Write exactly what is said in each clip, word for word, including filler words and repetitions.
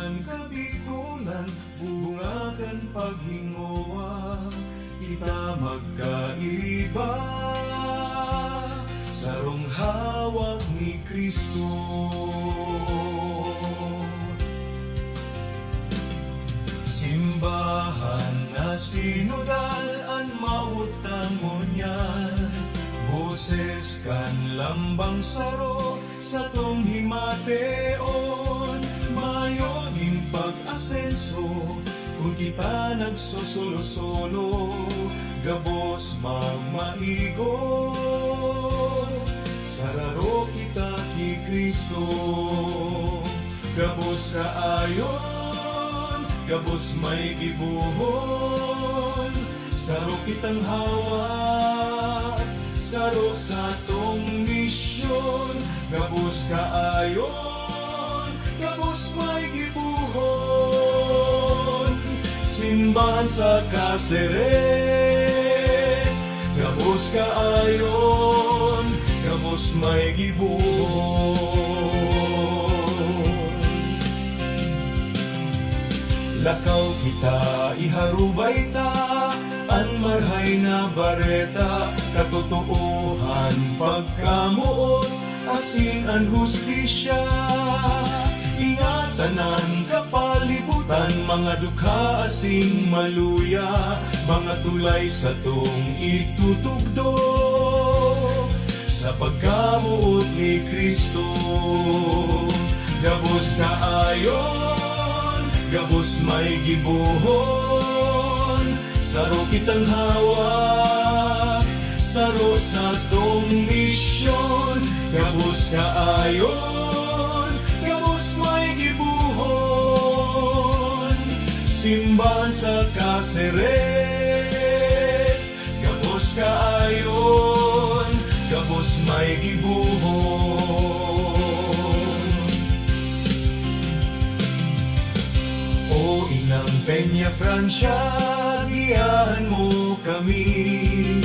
Kabikulan, bunga kan paghingowa, kita magkaiba, sarong hawak ni Cristo. Simbahan na sinodal an mawot ta ngunyan, boses kan lambang saro, satong himateon, mayo nin pag-asenso. Kun kita nagsosolo-solo, gabos magmaigot, sararo kita ki Cristo. Gabos kaayon, gabos may gibohon, saro kitang hawak, saro satong misyon. Gabos kaayon, gabos may gibohon, simbahan sa Caceres. Gabos kaayon, gabos may gibohon. Lakaw kita, iharubay ta an Marahay na Bareta, katotoohan, pagkamoot, asin an hustisya. Ingatan an kapalibutan, mga dukha asin maluya, mga tulay satong itutugdok sa pagkamoot ni Cristo. Gabos kaayon, gabos may gibohon, saro kitang hawak, saro satong misyon. Gabos kaayon, gabos may gibohon, simbahan sa Caceres. Gabos kaayon, gabos may gibohon. O Inang Peña Francia, giyahan mo kami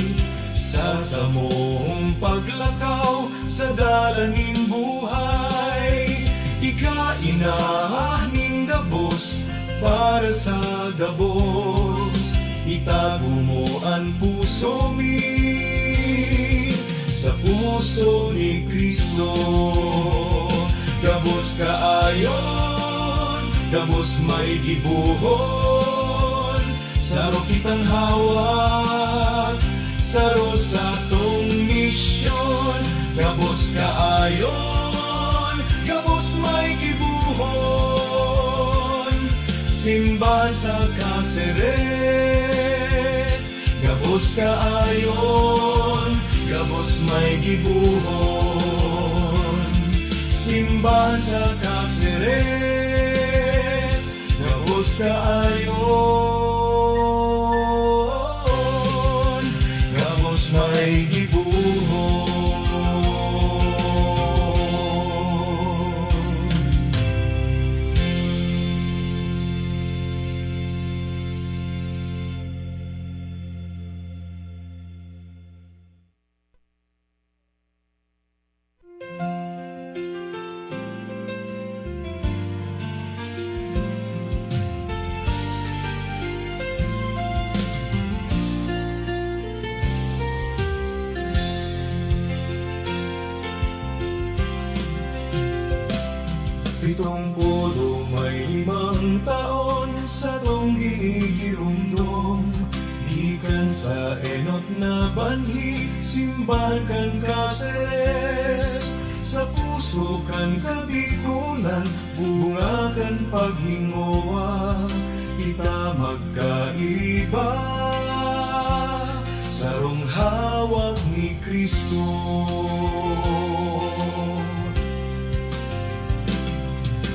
sa samong paglakaw sa dalan nin buhay. Ika, Ina nin gabos, para sa gabos, itago mo an puso mi sa puso ni Cristo. Gabos kaayon, gabos may gibohon, saro kitang hawak, saro satong misyon. Gabos kaayon, gabos may gibohon, simbahan sa Caceres. Gabos kaayon, gabos may gibohon, simbahan sa Caceres. Gabos kaayon, gabos may gibohon. Pitong pulo may limang taon satong ginigiromdom, gikan sa enot na banhi, simbahan kan Caceres. Sa puso kan Kabikolan, bunga kan paghingowa, kita magkaiba, sarong hawak ni Cristo.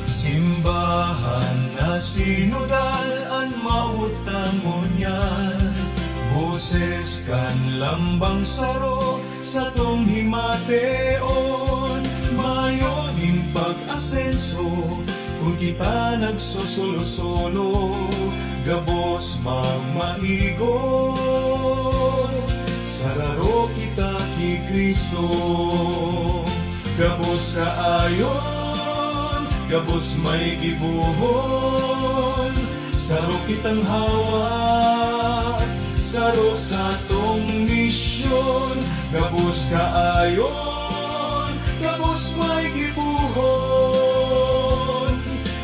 Simbahan na sinodal an mawot ta ngunyan, boses kan lambang saro satong himateon. Mayo nin pag-asenso kun kita nagsosolo-solo, gabos magmaigot, sararo kita ki Cristo. Gabos kaayon, Gabos may gibohon, saro kitang hawak, saro satong misyon. Gabos kaayon, gabos may gibohon,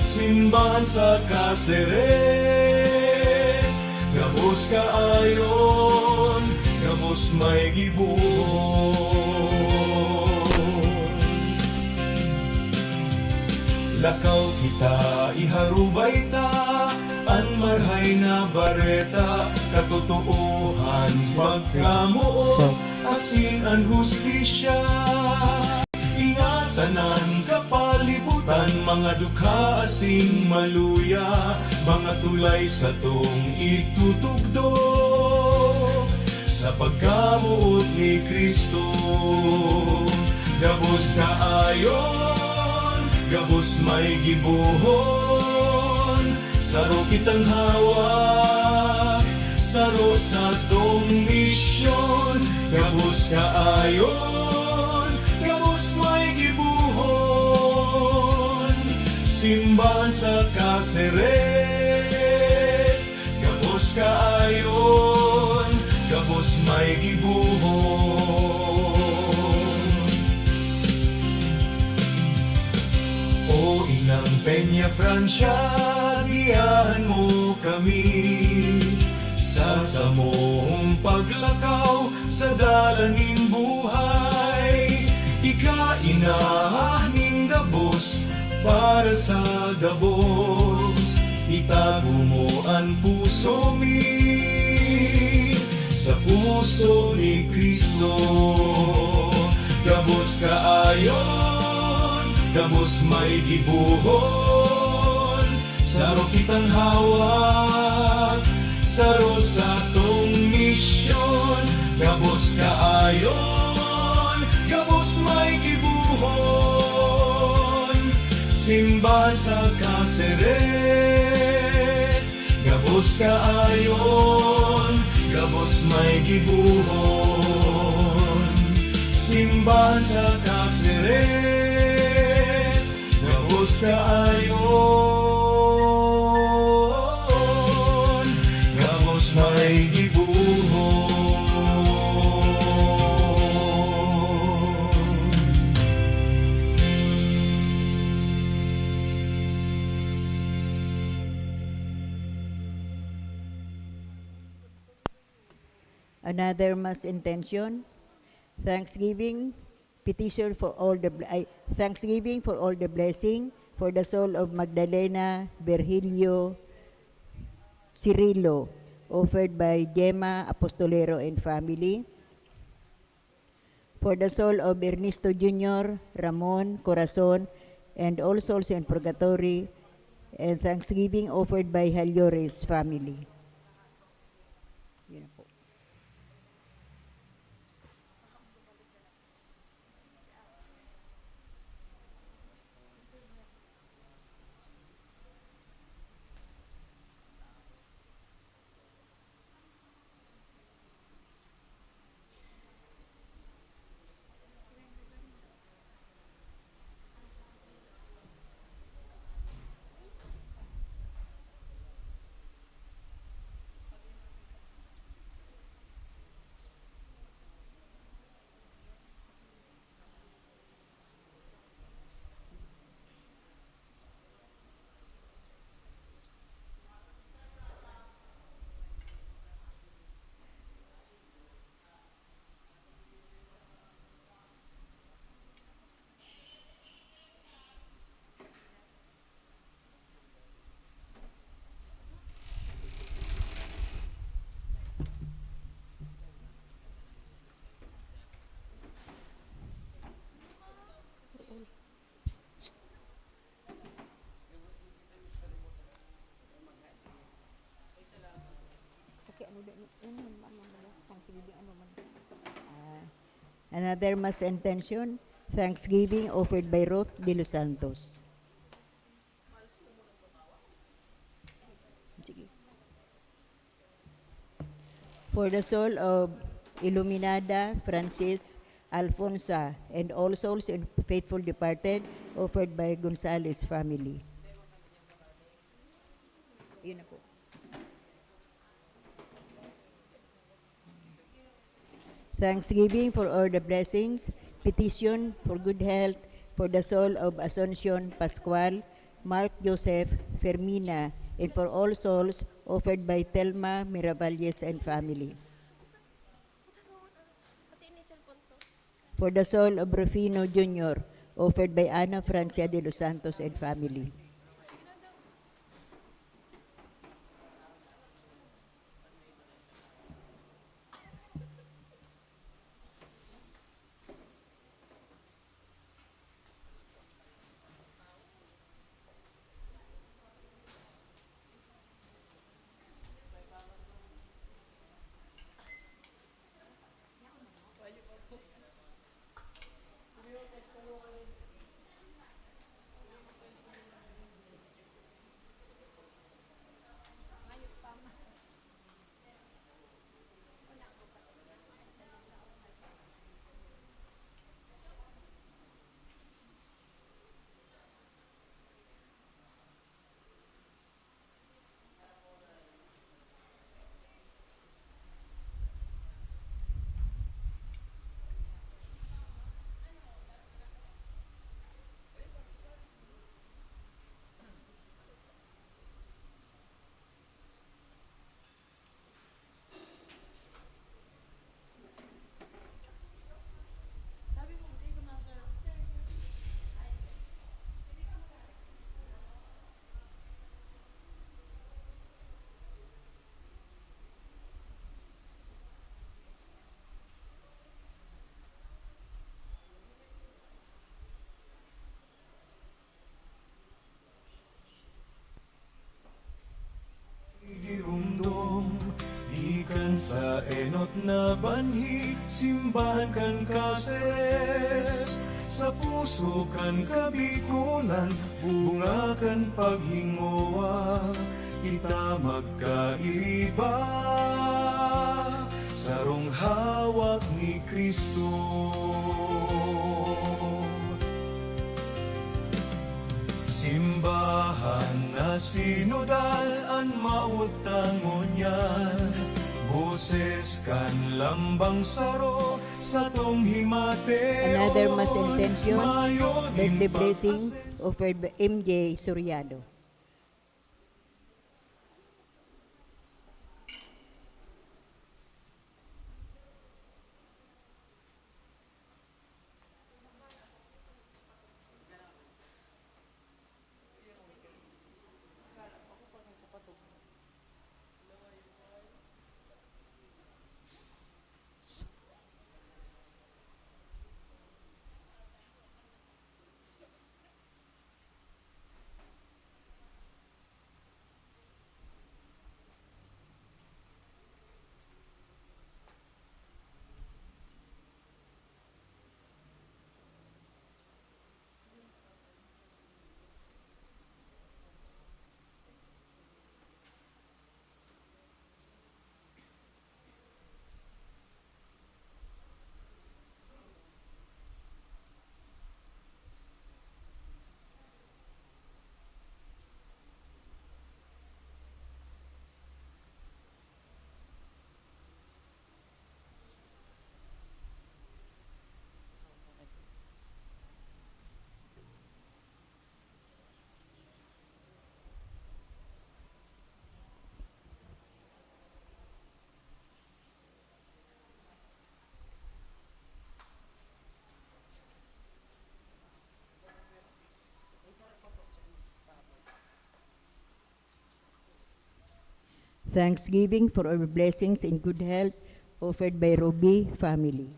simbahan sa Caceres. Gabos kaayon, gabos may gibohon. Lakaw kita, iharubay ta an Marahay na Bareta, katotoohan, pagkamoot, asin an hustisya. Ingatan an kapalibutan, mga dukha asin maluya, mga tulay satong itutugdok sa pagkamoot ni Cristo. Gabos kaayon, gabos may gibohon, saro kitang hawak, saro satong misyon. Gabos kaayon, gabos may gibohon, simbahan sa Caceres. Gabos kaayon, gabos may gibohon. O Inang Peña Francia, giyahan mo kami sa samong paglakaw sa dalan nin buhay. Ika, Ina nin gabos, para sa gabos, itago mo an puso mi sa puso ni Cristo. Gabos kaayon, gabos may gibohon, saro kitang hawak, saro satong misyon. Gabos kaayon, gabos may gibohon, simbahan sa Caceres. Gabos kaayon, gabos may gibohon, simbahan sa Caceres. Gabos kaayon, gabos may gibohon. Another mass intention, thanksgiving, petition for all the bl-, ay, thanksgiving for all the blessing for the soul of Magdalena Virgilio Cirillo, offered by Gemma Apostolero and family. For the soul of Ernesto Junior, Ramon, Corazon, and all souls in purgatory, and thanksgiving offered by Halyores family. Yun na po. Okay, ano din, ano, ano, ano, ano, thanksgiving, ano man. Ah, another mass intention, thanksgiving offered by Ruth de los Santos. Sige. For the soul of Iluminada Francis Alfonsa, and all souls and faithful departed, offered by Gonzales family. Yun na po. Thanksgiving for all the blessings, petition for good health, for the soul of Asuncion Pascual, Mark Joseph, Fermina, and for all souls offered by Telma Miravalles and family. For the soul of Rufino Junior, offered by Ana Francia de los Santos and family. Giromdom, gikan sa enot na banhi, simbahan kan Caceres. Sa puso kan Kabikolan, bunga kan paghingowa, kita magkairiba, sarong hawak ni Cristo. Simbahan na sinodal an mawot ta ngunyan, boses kan lambang saro satong himateon. Another mass intention, birthday blessing, offered by M J Soriano. Thanksgiving for our blessings and good health offered by Ruby family.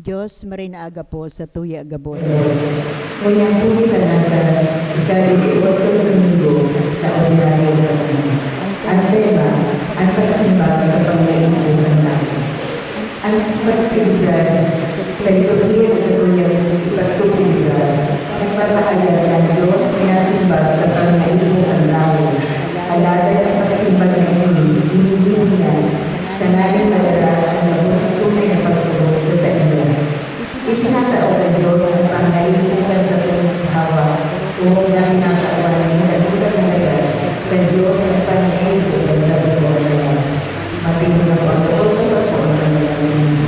Dios, maray na aga po sa tuya gabos. Dios. Ngunyan huli ta nasa ika-dieciocho na Domingo sa Ordinaryo na Taon. Ang tema, ang pagsimba sa pangaipo kan tawo. Ang pagselebrar sa liturhiya na satuyang ipagseselebrar, nagpapahayag na ang Dios minasimba sa pangaipo kan tawo. Alagad ang pagsimba na ini, ginigibo niya tanganing madara an gabos na tunay na pagtubod sa saiya. Itinatao kan Dios an pangaipo kan satuyang tahawa, poon na kinakawan nin dakulang halaga kan Dios an pangaipo kan satuyang tahawa. Matigo na po ang gabos sa pagpoon kan Dios.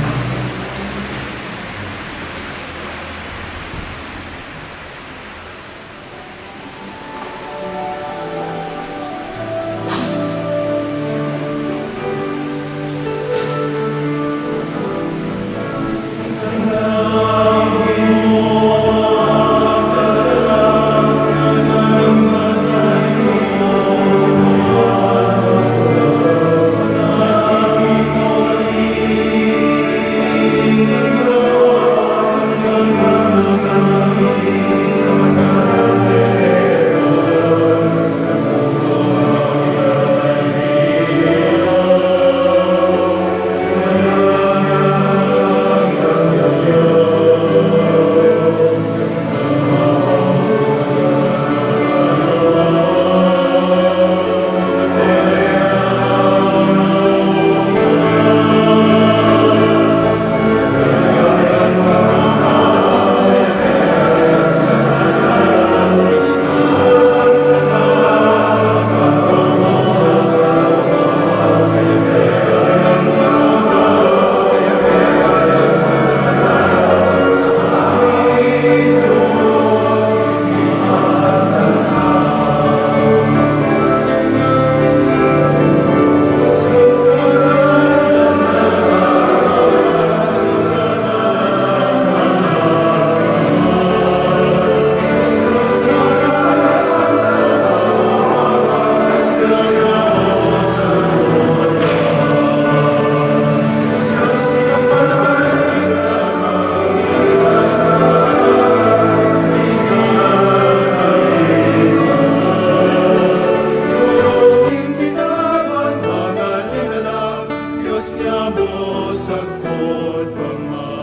Dios niamo sagkod pa man.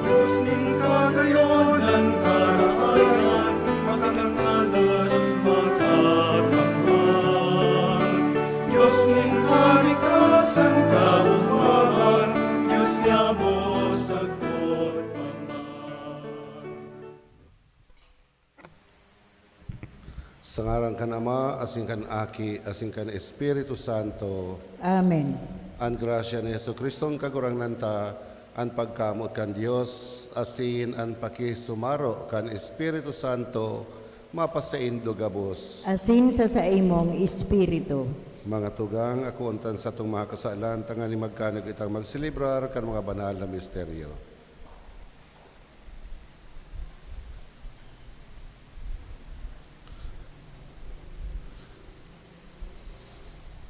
Dios nin kagayonan, karaayan, makakangalas, makakamang. Dios nin kalikasan, kaogmahan, Dios niamo sagkod pa man. Sa ngaran kan Ama, asin kan Aki, asin kan Espiritu Santo. Amen. An grasya ni Jesu-Cristong Kagurangnan ta, an pagkamoot kan Dios, asin an pakisumaro kan Espiritu Santo, mapasaindo gabos. Asin sa saimong espiritu. Mga tugang, akoon ta an satong mga kasalan, tanganing magkanuy kitang magselebrar kan mga banal na misteryo.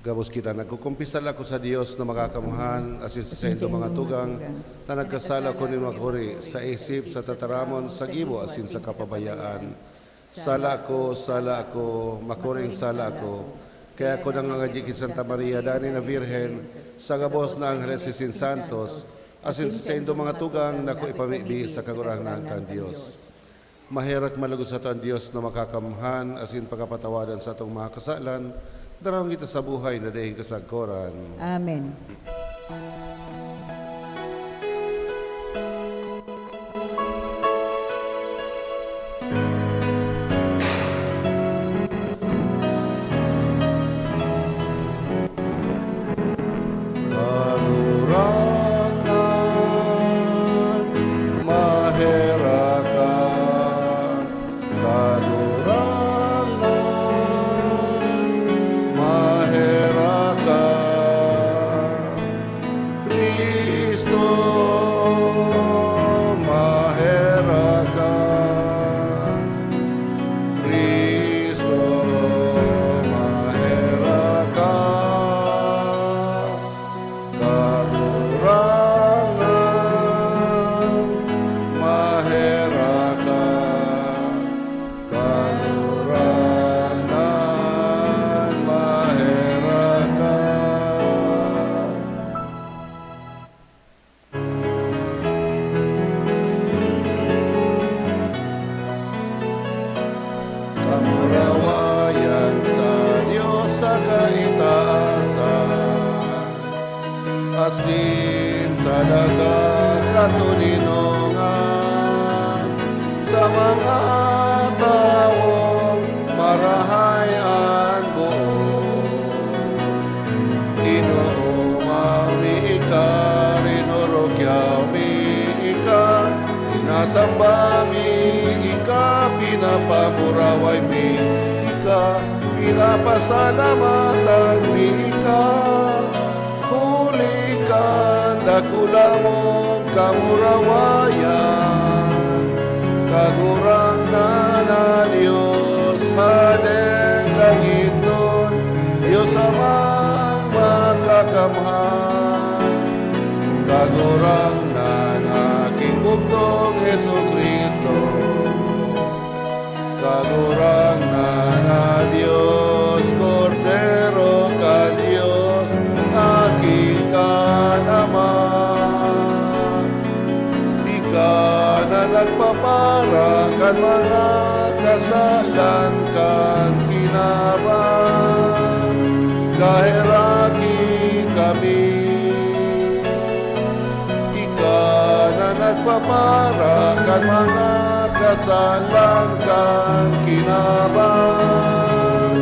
Gabos kita nagkukumpisal ako sa Dios na makakamhan, asin sa saindong mga tugang, ta nagkasala ako nin makuri, sa isip, sa tataramon, sa gibo, asin sa kapabayaan. Sala ako, sala ako, makuring sala ako. Kaya ako nangangadyi ki Santa Maria, danay na Birhen, sa gabos na angheles asin santos, asin sa saindong mga tugang na ako ipamibi sa Kagurangnan kan Dios. Maherak malugod sato an Dios na makakamhan asin pagapatawadan sa atong mga kasalan, darahon kita sa buhay na daing kasagkoran. Amen. Kagurangnan, maherak ka. Kagurangnan, maherak ka. Asin sa daga katoninongan, sa mga tawong marahay an boot. Inooma mi ika, rinurukyaw mi ika, sinasamba mi ika, pinapamuraway mi ika, pinapasalamatan mi ika. Huli kan dakula mong kamurawayan, Kagurangnan na Dios, Hadeng langitnon, Dios Amang makakamhan, Kagurangnan, Aking bugtong Jesu-Cristo. Kagurangnan na Dios, Kordero kan Dios, Aki kan Ama. Ika na nagpapara kan mga kasalan kan kinaban, kaheraki kami. Ika na nagpapara kan mga kasalan kan kinaban,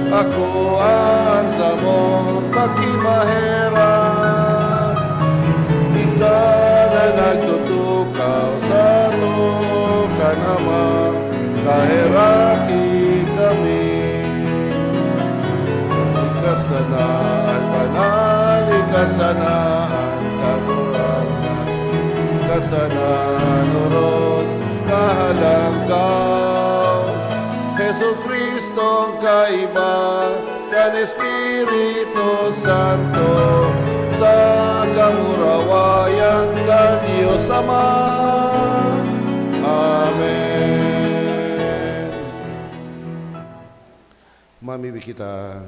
akoa an samong pagkimaherak. Ika na nagtutukaw sa too kan Ama, kaheraki kami. Ika sana an banal, ika sana an kagurangnan, ika sana an orog, kahalangkaw. Jesu-Cristong kaiba kan Espiritu Santo, sa kamurawayan kan Dios Ama. Amen. Mamibi kita.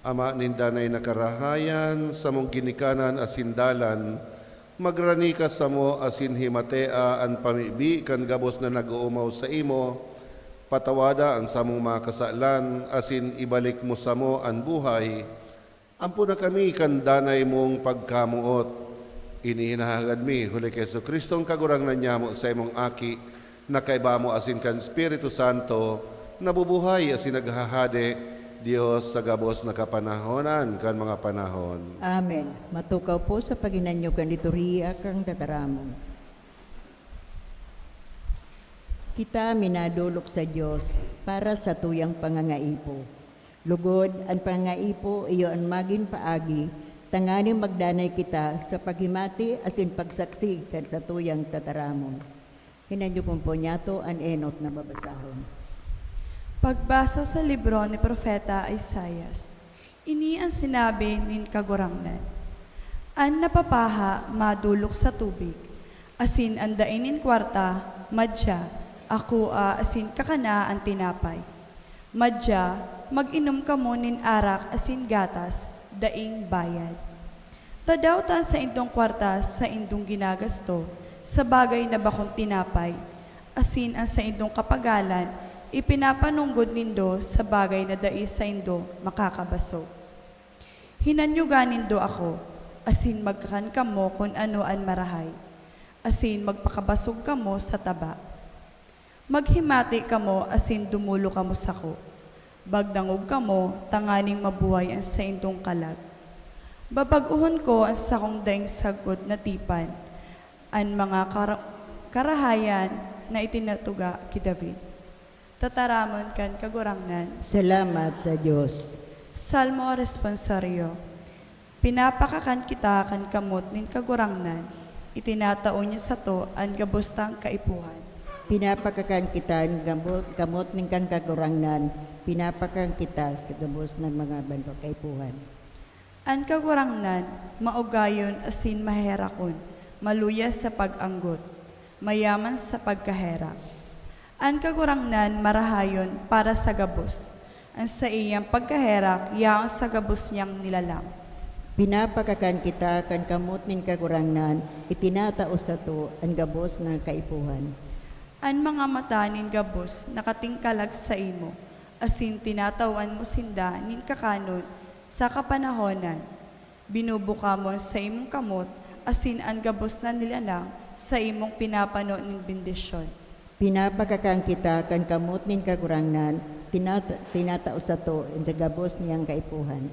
Ama nin danay na karahayan, samong ginikanan asin dalan, magrani ka samo asin himatea an pamibi kan gabos na nag-oomaw saimo. Patawada an samong mga kasalan asin ibalik mo samo an buhay. Ampona kami kan danay mong pagkamoot. Ini hinahagad mi huli ki Jesu-Cristong Kagurangnan nyamo, saimong Aki, na kaiba mo asin kan Espiritu Santo, nabubuhay asin naghahade, Dios sa gabos na kapanahonan kan mga panahon. Amen. Matukaw po sa paghinanyog kan liturhiya kan tataramon. Kita minadolok sa Dios para sa tuyang pangangaipo. Lugod, an pangangaipo iyo an magin paagi tanganing magdanay kita sa paghimati asin pagsaksi kan satuyang tataramon. Hinanyog po niyato an enot na babasahon. Pagbasa sa libro ni Propeta Isaias. Ini an sinabi nin Kagurangnan, "An napapaha madolok sa tubig, asin an dai nin kwarta, madya, akoa asin kakana an tinapay. Madya, mag-inom kamo nin arak asin gatas, daing bayad. Tadaw ta an saindong kwarta saindong ginagasto sa bagay na bakong tinapay, asin an saindong kapagalan ipinapanunggod nindo sa bagay na dai saindo makakabasog. Hinanyoga nindo ako, asin magkakan kamo kun ano an marahay, asin magpakabasog kamo sa taba. Maghimati kamo asin dumolo kamo sako. Magdangog kamo tanganing mabuhay an saindong kalag. Babag-ohon ko an sakong daing sagkod na tipan, an mga kara-, karahayan na itinatuga ki David." Tataramon kan Kagurangnan. Salamat sa Dios. Salmo Responsorio. Pinapakakan kita kan kamot nin Kagurangnan, itinatao niya sato an gabos tang kaipuhan. Pinapakakan kita nin gabo-, kamot nin kan Kagurangnan, pinapakakan kita sa gabos na mga banwa kaipuhan. An Kagurangnan, maugayon asin maherakon, maluya sa pag-anggot, mayaman sa pagkaherak. An Kagurangnan marahayon para sa gabos, an saiyang pagkaherak yaon sa gabos niyang nilalang. Pinapakakan kita kan kamot nin Kagurangnan, itinatao sato an gabos na kaipuhan. An mga mata nin gabos nakatingkalag saimo, asin tinatawan mo sinda nin kakanon sa kapanahonan. Binubuka mo an saimong kamot, asin an gabos na nilalang saimong pinapano nin bendisyon. Pinapakakan kita kan kamot nin Kagurangnan, tinata- tinatao sato an gabos niyang kaipuhan.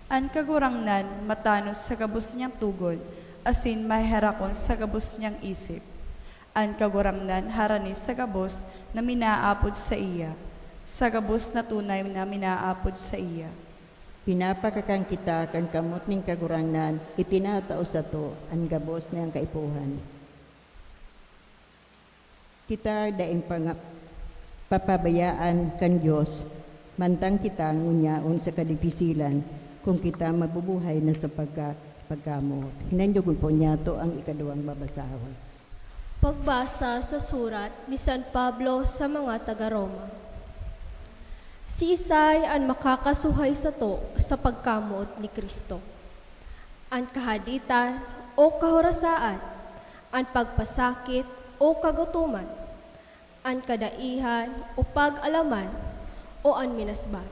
An Kagurangnan matanos sa gabos niyang togon, asin maherakon sa gabos niyang isip. An Kagurangnan harani sa gabos na minaapod saiya, sa gabos na tunay na minaapod saiya. Pinapakakan kita kan kamot nin Kagurangnan, itinatao sato an gabos niyang kaipuhan. Kita daing panga- papabayaan kan Dios, mantang kita ngunyaon sa kadipisilan, kun kita mabubuhay na sa pagka- pagkamoot. Hinanyogon po niyato ang ikaduwang babasahon. Pagbasa sa surat ni San Pablo sa mga taga-Roma. Siisay an makakasuhay sato sa pagkamoot ni Cristo? An kahaditan o kahorasaan, an pagpasakit o kagutoman, an kadaihan o pag-alaman, o an minasbat?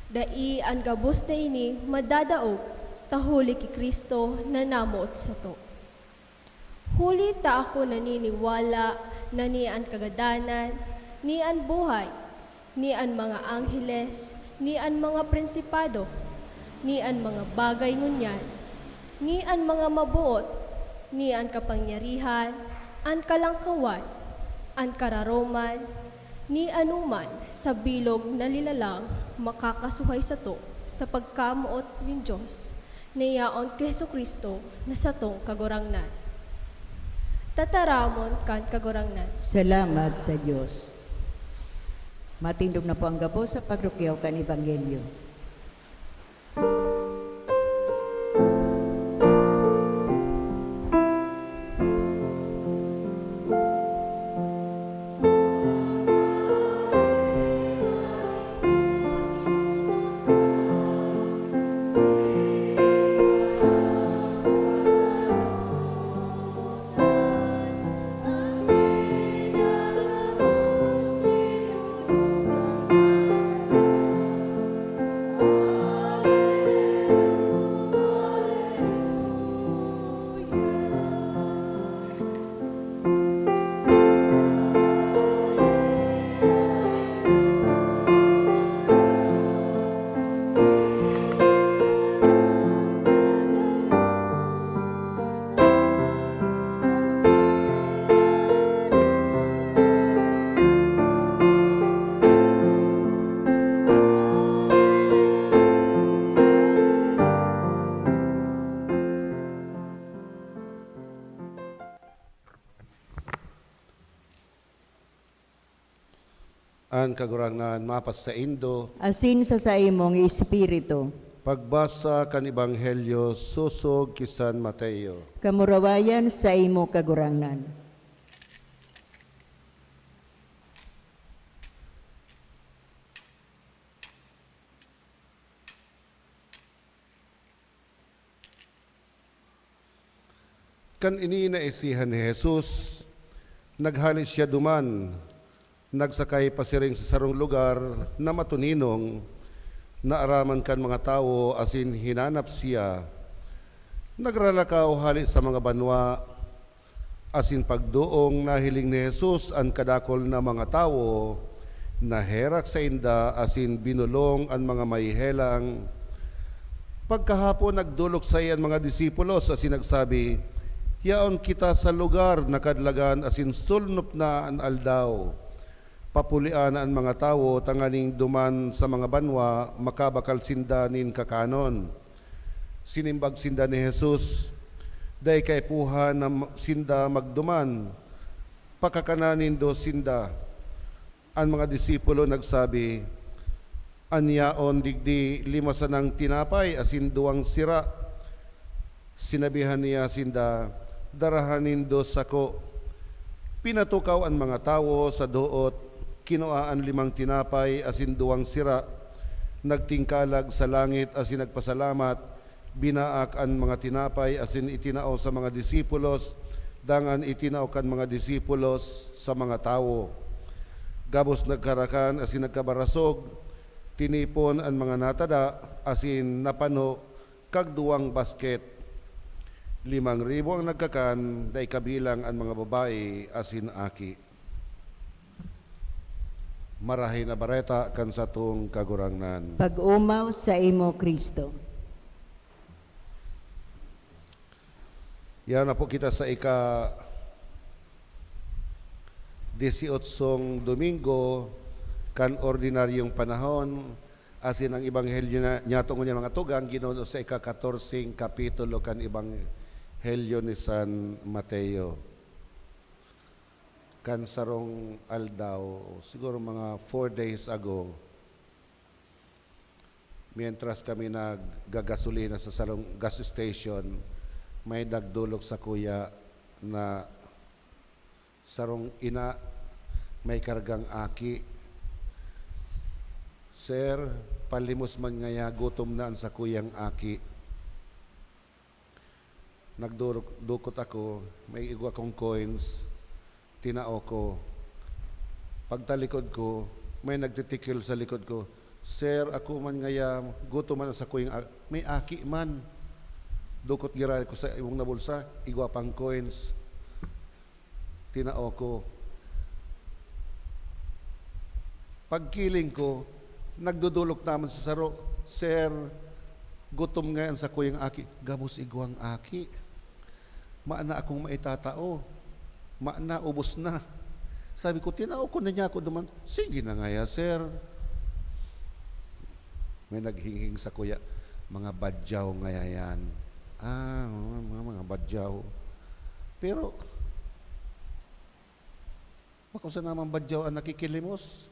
Dai an gabos na ini madadaog, ta huli ki Cristo na namoot sato. Huli ta ako naniniwala na ni an kagadanan, ni an buhay, ni an mga angheles, ni an mga prinsipado, ni an mga bagay ngunyan, ni an mga maboot, ni an kapangyarihan, an kalangkawan, an kararoman, ni anoman sa bilog na lilalang makakasuhay sato sa pagkamoot nin Dios na yaon ki Jesu-Cristo na satong Kagurangnan. Tataramon kan Kagurangnan. Salamat sa Dios. Matindog na po ang gabos sa pagrukyaw kan Ebanghelyo. An Kagurangnan mapasaindo. Asin sa saimong espiritu. Pagbasa kan Ebanghelyo sosog ki San Mateo. Kamurawayan saimo, Kagurangnan. Kan ini naisihan ni Jesus, naghale siya duman, nagsakay pasiring sa sarong lugar na matoninong, naaraman kan mga tawo asin hinanap siya. Nagralakaw hale sa mga banwa, asin pagdoong nahiling ni Jesus an kadakul na mga tawo, naherak sainda asin binolong an mga may helang. Pagkahapon, nagdolok saiya an mga disipulos asin nagsabi, "Yaon kita sa lugar na kadlagan asin solnop na an aldaw. Papulian an mga tawo tanganing duman sa mga banwa makabakal sinda nin kakanon." Sinimbag sinda ni Jesus, "Dai kaipuhan na ma- sinda magduman. Pakakanan nindo sinda." An mga disipulo nagsabi, "An yaon digdi lima sanang tinapay asin duwang sira." Sinabihan niya sinda, "Daraha nindo sako." Pinatukaw an mga tawo sa doot, kinua an limang tinapay asin duwang sira, nagtingkalag sa langit asin nagpasalamat, binaak an mga tinapay asin itinao sa mga disipulos, dangan itinao kan mga disipulos sa mga tawo. Gabos nagkarakan asin nagkabarasog, tinipon an mga natada asin napano kag duwang basket. Limang ribo an nagkakan, dai kabilang an mga babayi asin aki. Marahay na Bareta kan satong Kagurangnan. Pag-omaw saimo, Cristo. Yaon na po kita sa ika-diyesyotsong Domingo kan ordinaryong panahon, asin ang ebanghelyo na, niyato ngunyan, mga tugang, ginuno sa ika-katorseng kapitulo kan Ebanghelyo ni San Mateo. Kan sarong aldaw, siguro mga four days ago, mientras kami naggagasolina sa sarong gas station, may nagdolok sakuya na sarong ina, may kargang aki. "Sir, palimos man ngaya, gutom na an sakuyang aki." Nagdurok-, dukot ako, may igwa akong coins, tinao ko. Pagtalikod ko, may nagtitikil sa likod ko, "Sir, ako man ngaya, gutom man an sakuyang a-," "May aki man." Dukot giraray ko sa ibong na bulsa, igwa pang coins. Tinao ko. Pagkiling ko, nagdodolok naman sa saro, "Sir, gutom ngayan sakuyang aki." "Gabos igwang aki. Maana akong maitatao. Maana, ubos na." Sabi ko, "Tinao ko na niya ako duman." "Sige na ngaya, sir." May naghinghing sakuya, "Mga badyaw ngaya yan." Ah, oo, mga, mga badyaw. Pero, bako sana man badyaw an nakikilimos.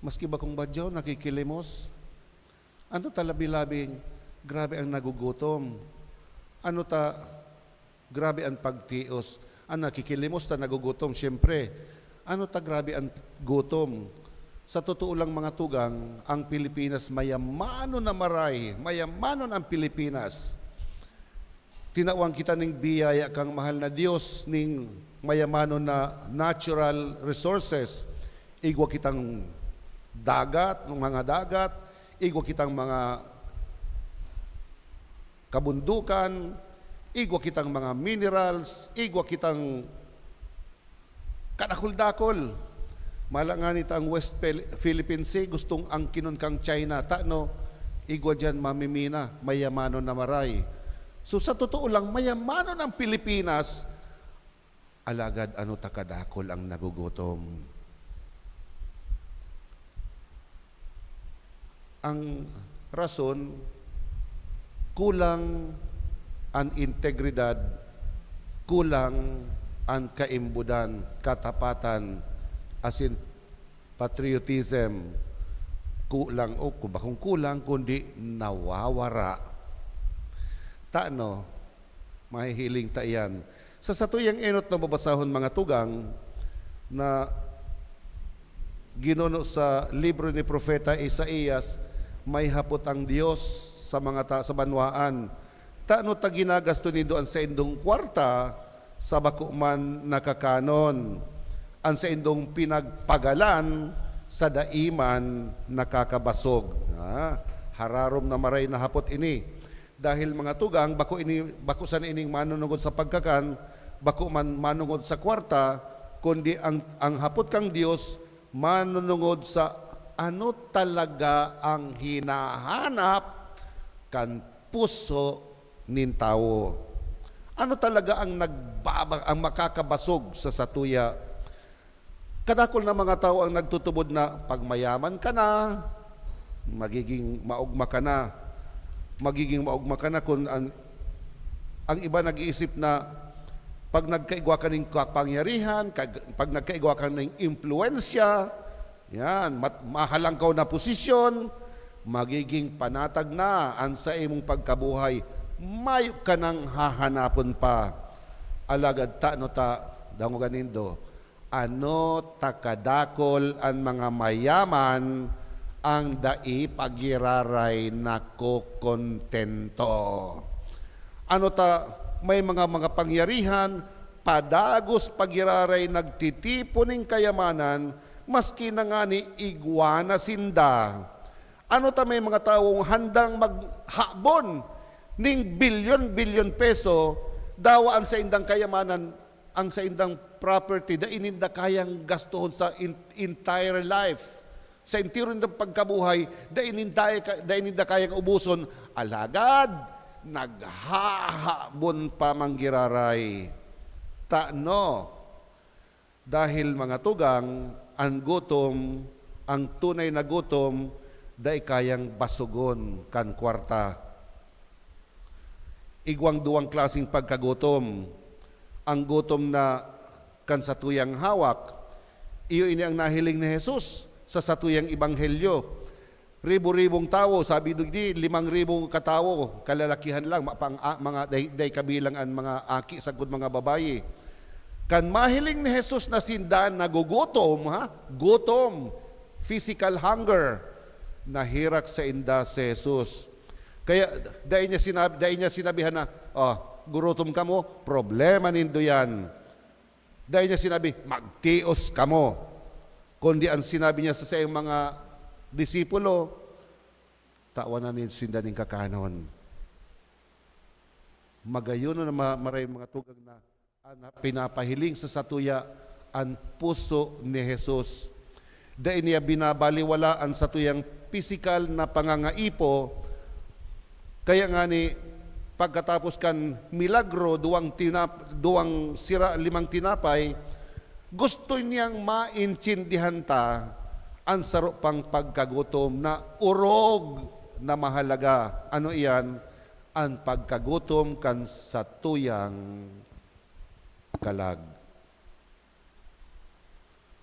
Maski bakong badyaw, nakikilimos. Ano ta labi-labing grabe ang nagugutom? Ano ta grabe an pagtios? An nakikilimos ta nagugutom, siyempre. Ano ta grabe an gutom? Sa totoo lang, mga tugang, ang Pilipinas mayamanon na maray. Mayamanon ang Pilipinas. Tinawan kita ning biyaya kang mahal na Dios, ning mayamanon na natural resources. Igwa kitang dagat, mga dagat, igwa kitang mga kabundukan, igwa kitang mga minerals, igwa kitang kadakul-dakul. Mala ngani ta ang West Phil-, Philippine Sea gustong angkinon kang China. Tano, igwa diyan mamimina, mayamanon na maray. So, sa totoo lang, mayamanon ang Pilipinas. Alagad ano ta kadakul ang nagugutom? Ang rason, kulang an integridad, kulang an kaimbodan, katapatan, asin patriotism. Kulang, o kung bakong kulang, kundi nawawara. Tano, mahihiling ta iyan. Sa satuyang enot na babasahon, mga tugang, na ginuno sa libro ni Propeta Isaias, may hapot ang Dios sa mga ta-, sa banwaan. Tano ta ginagasto nindo an saindong kwarta sa bako man nakakanon, an saindong pinagpagalan sa dai man nakakabasog? Ah, hararom na maray na hapot ini. Dahil, mga tugang, bako ini, bako sana ining manunungod sa pagkakan, bako man manungod sa kwarta, kundi ang, ang hapot kang Dios manunungod sa ano talaga ang hinahanap kan puso nin tawo. Ano talaga ang nagbaba-, ang makakabasog sa satuya? Kadakul na mga tawo ang nagtutubod na pag mayaman ka na, magiging maogma ka na. Magigin maogma ka na kun an, ang iba nag-iisip na pag nagkaigwa ka ning kapangyarihan, kag-, pag nagkaigwa ka ning impluwensya, yan, mat-, mahalangkaw na posisyon, magiging panatag na an saimong pagkabuhay. Mayo ka nang hahanapon pa. Alagad tano ta, dangoga nindo, ano ta kadakul an mga mayaman ang dai pagiraray nakokontento? Ano ta may mga, mga pangyarihan, padagos pagiraray nagtitipon nin kayamanan, maski na ngani igwa na sinda? Ano ta may mga tawong handang magha-, habon ning bilyon-bilyon peso, dawa ang saindang kayamanan, ang saindang property, dai ninda kayang gastuhon sa in-, entire life. Sa entero nindang pagkabuhay, dai ninda, dai ninda kayang ubuson. Alagad, naghahabon pa manggiraray. Tano, dahil mga tugang, ang gutom, ang tunay na gutom, dai kayang basogon kan kwarta. Igwang duwang klaseng pagkagutom. Ang gutom na kan satuyang hawak, iyo ini ang nahiling ni Jesus sa satuyang ebanghelyo. Ribo-ribong tawo, sabi digdi, limang ribo katawo, kalalakihan lang, ma-, pang-, a-, mga day, day kabilang an mga aki sagkod mga babayi. Kan mahiling ni Jesus na sinda nagugutom, ha? Gutom, physical hunger, naherak sainda si Jesus. Kaya dai niya sinabi, dai niya sinabihan na, "Oh, gurutom kamo, problema nindo yan." Dai niya sinabi, "Magtios kamo." Kundi ang sinabi niya sa saiyang mga disipulo, "Tawan na nin sinda nin kakanon." Magayon na ma-, maray mga tugang na an pinapahiling sa satuya an puso ni Jesus. Dai niya binabaliwala an satuyang pisikal na pangangaipo. Kaya ngani, pagkatapos kan milagro, duwang tinap-, duwang sira, limang tinapay, gusto niyang maintindihan ta an saro pang pagkagutom na orog na mahalaga. Ano iyan? An pagkagutom kan satuyang kalag.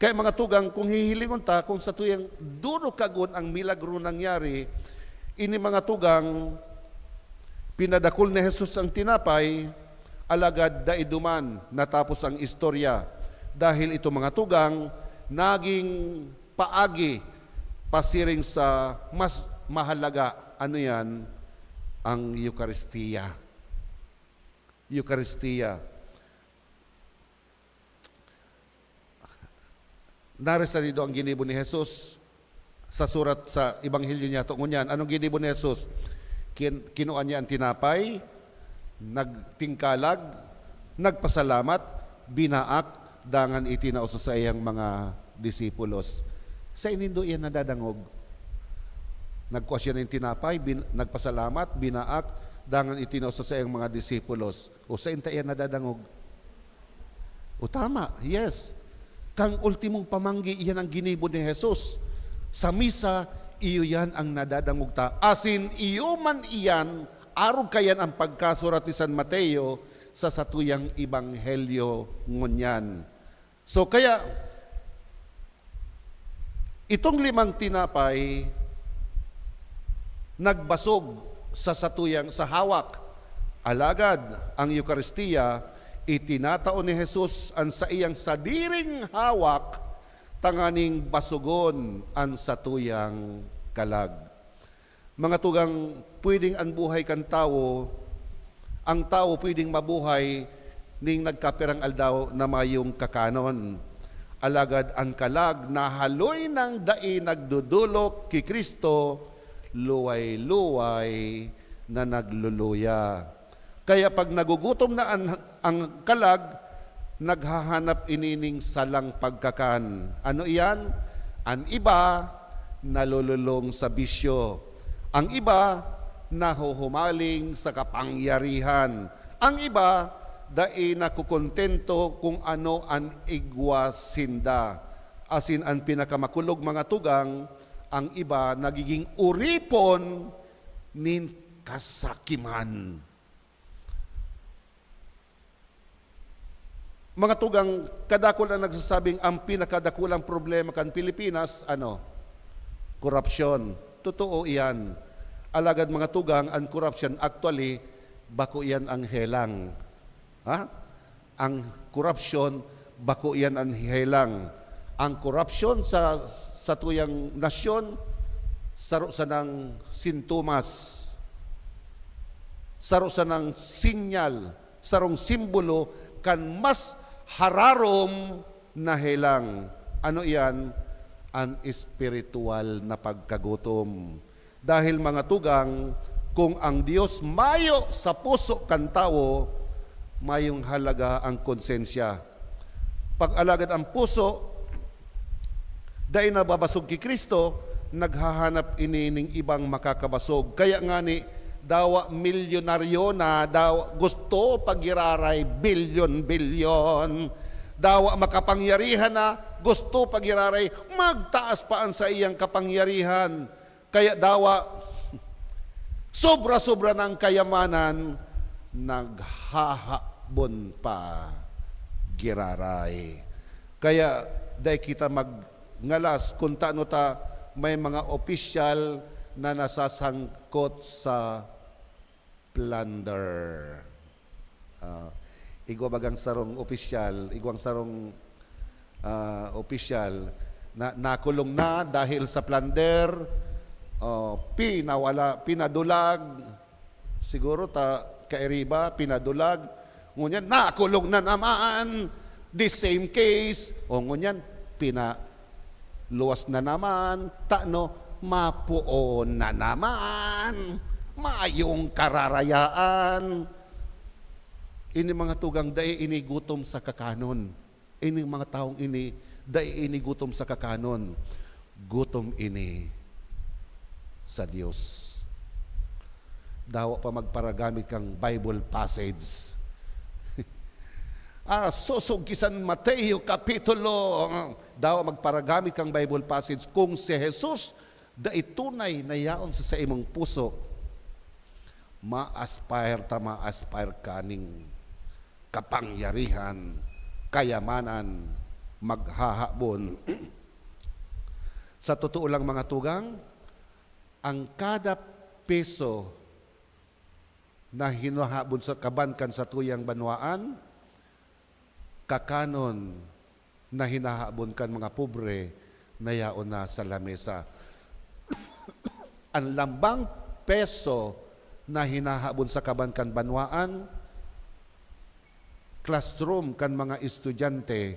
Kaya mga tugang, kung hihilingon ta, kung satuyang duro kagun ang milagro nangyari, ini mga tugang, pinadakul ni Jesus ang tinapay, alagad dai duman natapos ang istorya. Dahil ito mga tugang, naging paagi pasiring sa mas mahalaga, ano yan? Ang Eukaristia. Eukaristia. Narisan nindo ang ginibo ni Jesus sa surat sa Ebanghelyo niya to ngunyan. Anong ginibo ni Jesus? Kin-, kinua niya ang tinapay, nagtingkalag, nagpasalamat, binaak, dangan itinao sa saiyang mga disipulos. Sa nindo iyan nadadangog? Nagkua siya nin tinapay, bin-, nagpasalamat, binaak, dangan itinao sa saiyang mga disipulos. O sain ta iyan nadadangog? O tama, yes. Kang ultimong pamanggi, iyan ang ginibo ni Jesus. Sa misa, iyo yan ang nadadangog ta. Asin iyo man iyan, arog kayan ang pagkasurat ni San Mateo sa satuyang ebanghelyo ngunyan. So, kaya, itong limang tinapay nagbasog sa satuyang, sa hawak. Alagad, ang Eukaristia, itinatao ni Jesus an saiyang sadiring hawak tanganing basogon an satuyang kalag. Mga tugang, pwedeng an buhay kan tawo, ang tawo pwedeng mabuhay ning nagkapirang aldaw na mayong kakanon. Alagad an kalag nahaloy nang dai nagdodolok ki Cristo, luway-luway na nagluluya. Kaya pag nagugutom na an, ang kalag, naghahanap ini ning salang pagkakan. Ano iyan? An iba, nalululong sa bisyo. Ang iba, nahuhumaling sa kapangyarihan. Ang iba, dai nakukontento kung ano an igwa sinda. Asin an pinakamakulog, mga tugang, ang iba nagiging oripon nin kasakiman. Mga tugang, kadakul an nagsasabing ang pinakadakulang problema kan Pilipinas, ano? Korupsyon. Totoo iyan. Alagad mga tugang, an korupsyon actually, bako iyan ang helang. Ha? Ang korupsyon, bako iyan an helang. Ang korupsyon sa satuyang nasyon, saro sanang sintomas, saro sanang sinyal, sarong simbolo kan mas hararom na helang. Ano iyan? An espiritual na pagkagutom. Dahil, mga tugang, Kung ang Dios mayo sa puso kan tawo, mayong halaga ang konsensya. Pag alagad ang puso dai nababasog ki Cristo, naghahanap ini ning ibang makakabasog. Kaya ngani, dawa milyonaryo na, dawa gusto pa giraray bilyon-bilyon. Dawa makapangyarihan na, gusto pa giraray magtaas pa an saiyang kapangyarihan. Kaya dawa, sobra-sobra na an kayamanan, naghahabon pa giraray. Kaya dai kita magngalas kun tano ta may mga opisyal na nasasangkot sa plunder. Ah, igwa bagang sarong opisyal, igwang sarong, ah, opisyal na nakulong na dahil sa plunder, oh, pinawala, pinadulag, siguro ta kairiba, pinadulag, ngunyan nakulong na naman, the same case, o ngunyan pina-, luwas na naman, tano, mapoon na naman, mayong kararayaan. Ini mga tugang, dai ini gutom sa kakanon. Ini mga taong ini, dai ini gutom sa kakanon. Gutom ini sa Dios. Dawa pa magparagamit kang Bible passage. Ah, sosog ki San Mateo Kapitulo. Dawa magparagamit kang Bible passage. Kung si Jesus dai tunay na yaon sa saimong puso, ma-aspire ta, ma-aspire ka ning kapangyarihan, kayamanan, maghahabon. Sa totoo lang, mga tugang, ang kada peso na hinahabon sa kaban kan satuyang banwaan, kakanon na hinahabon kan mga pobre na yaon na sa lamesa. An lambang peso na hinahabon sa kaban kan banwaan, classroom kan mga estudyante,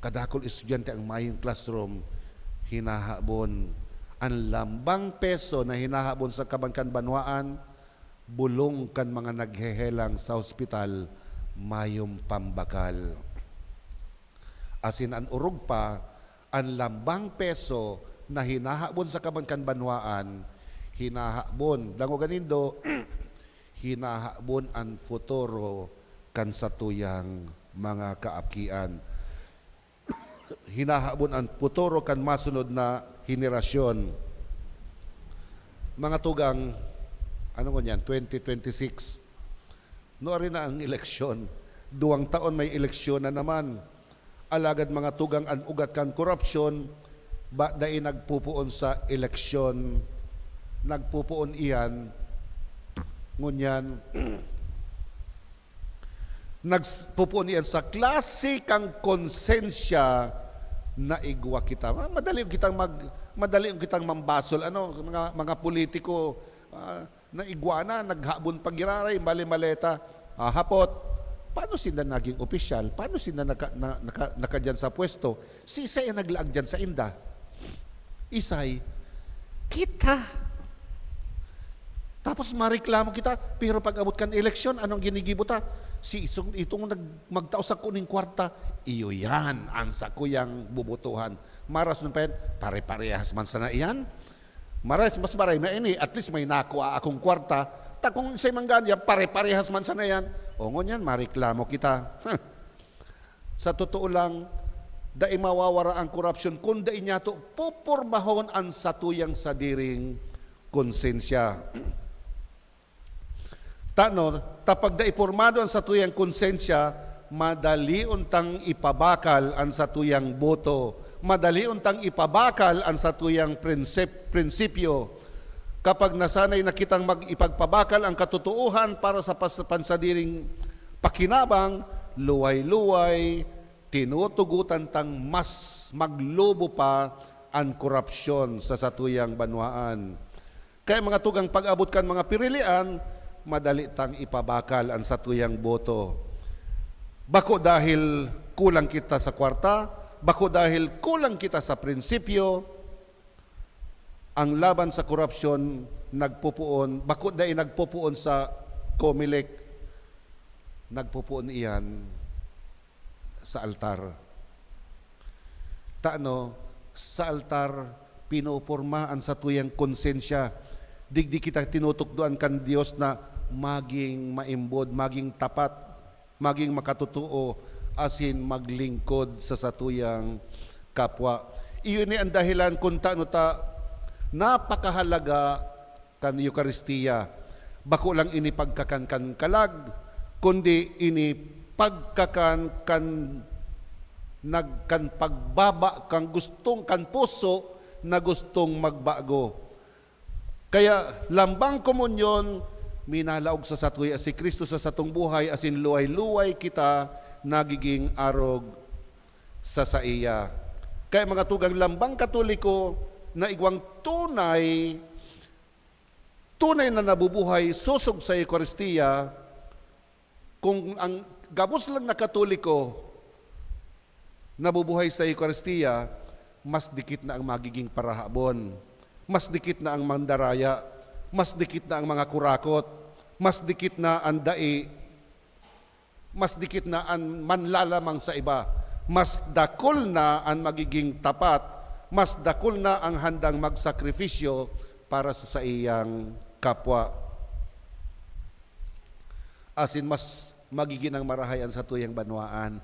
kadakul estudyante ang mayong classroom, hinahabon. An lambang peso na hinahabon sa kaban kan banwaan, bulong kan mga naghehelang sa hospital, mayong pambakal. Asin an orog pa, an lambang peso na hinahabon sa kaban kan banwaan, hinahabon, dangoga nindo, hinahabon an futuro kan satuyang mga kaakian. Hinahabon an futuro kan masunod na henerasyon. Mga tugang, ano ngunyan, twenty twenty-six, nuari na ang eleksyon. Duwang taon may eleksyon na naman. Alagad, mga tugang, an ugat kan korupsyon, ba, dai nagpupoon sa eleksyon, nagpupoon iyan ngunyan, nagpupoon iyan sa klase kan konsensya na igwa kita. Ma-, madali kitang mag-, madali kitang mambasol. Ano, mga, mga politiko, ah, na igwa na, naghabon pa giraray, mali-maleta. Ah, hapot, paano sinda naging opisyal? Paano sinda naka-, na-, naka-, nakadyan sa pwesto? Siisay an naglaag dyan sainda? Isay, kita. Tapos mareklamo kita, pero pag-abot kan eleksyon, anong ginigibo ta? Si isong, itong nag-, magtao sako ning kwarta, iyo yan ang sakuyang bubutuhan. Marason pa yan, pare-parehas man sana iyan. Maray, mas maray na ini, at least may nakua akong kwarta. Ta kung isay man gani yan, pare-parehas man sana yan. O ngunyan, mareklamo kita. Sa totoo lang, dai mawawara ang korupsyon kun dai niyato pupormahon an satuyang sadiring konsensya. Tano, ta pag dai pormado an satuyang konsensya, madalion tang ipabakal an satuyang boto, madalion tang ipabakal an satuyang prinsip-, prinsipyo. Kapag nasanay na kitang mag-, ipagpabakal ang katotoohan para sa pas-, pansadiring pakinabang, luway-luway, tinutugotan tang mas maglobo pa an korupsyon sa satuyang banwaan. Kaya, mga tugang, pag-abot kan mga pirilian, madali tang ipabakal an satuyang boto. Bako dahil kulang kita sa kwarta, bako dahil kulang kita sa prinsipyo, ang laban sa korupsyon nagpupuon, bako dai nagpupuon sa Comelec, nagpupuon iyan sa altar. Tano, sa altar, pinoporma an satuyang konsensya. Digdi kita tinutukdoan kan Dios na maging maimbod, maging tapat, maging makatotoo, asin maglingkod sa satuyang kapwa. Iyo ni an dahelan kun tano ta napakahalaga kan Eukaristia. Bako lang ini pagkakan kan kalag, kundi ini pagkakan kan nag-, kan pagbaba kan gustong, kan puso na gustong magbago. Kaya lambang komunyon, minalaog sa satuya si Cristo sa satong buhay, asin luway-luway kita nagiging arog sa saiya. Kaya mga tugang, lambang Katoliko na igwang tunay, tunay na nabubuhay sosog sa Eukaristia, kung ang gabos lang na Katoliko nabubuhay sa Eukaristia, mas dikit na ang magiging parahabon, mas dikit na ang mandaraya, mas dikit na ang mga kurakot, mas dikit na ang dai, mas dikit na an manlalamang sa iba, mas dakul na an magiging tapat, mas dakul na ang handang magsakripisyo para sa saiyang kapwa. Asin mas magigin ang marahay an satuyang banwaan.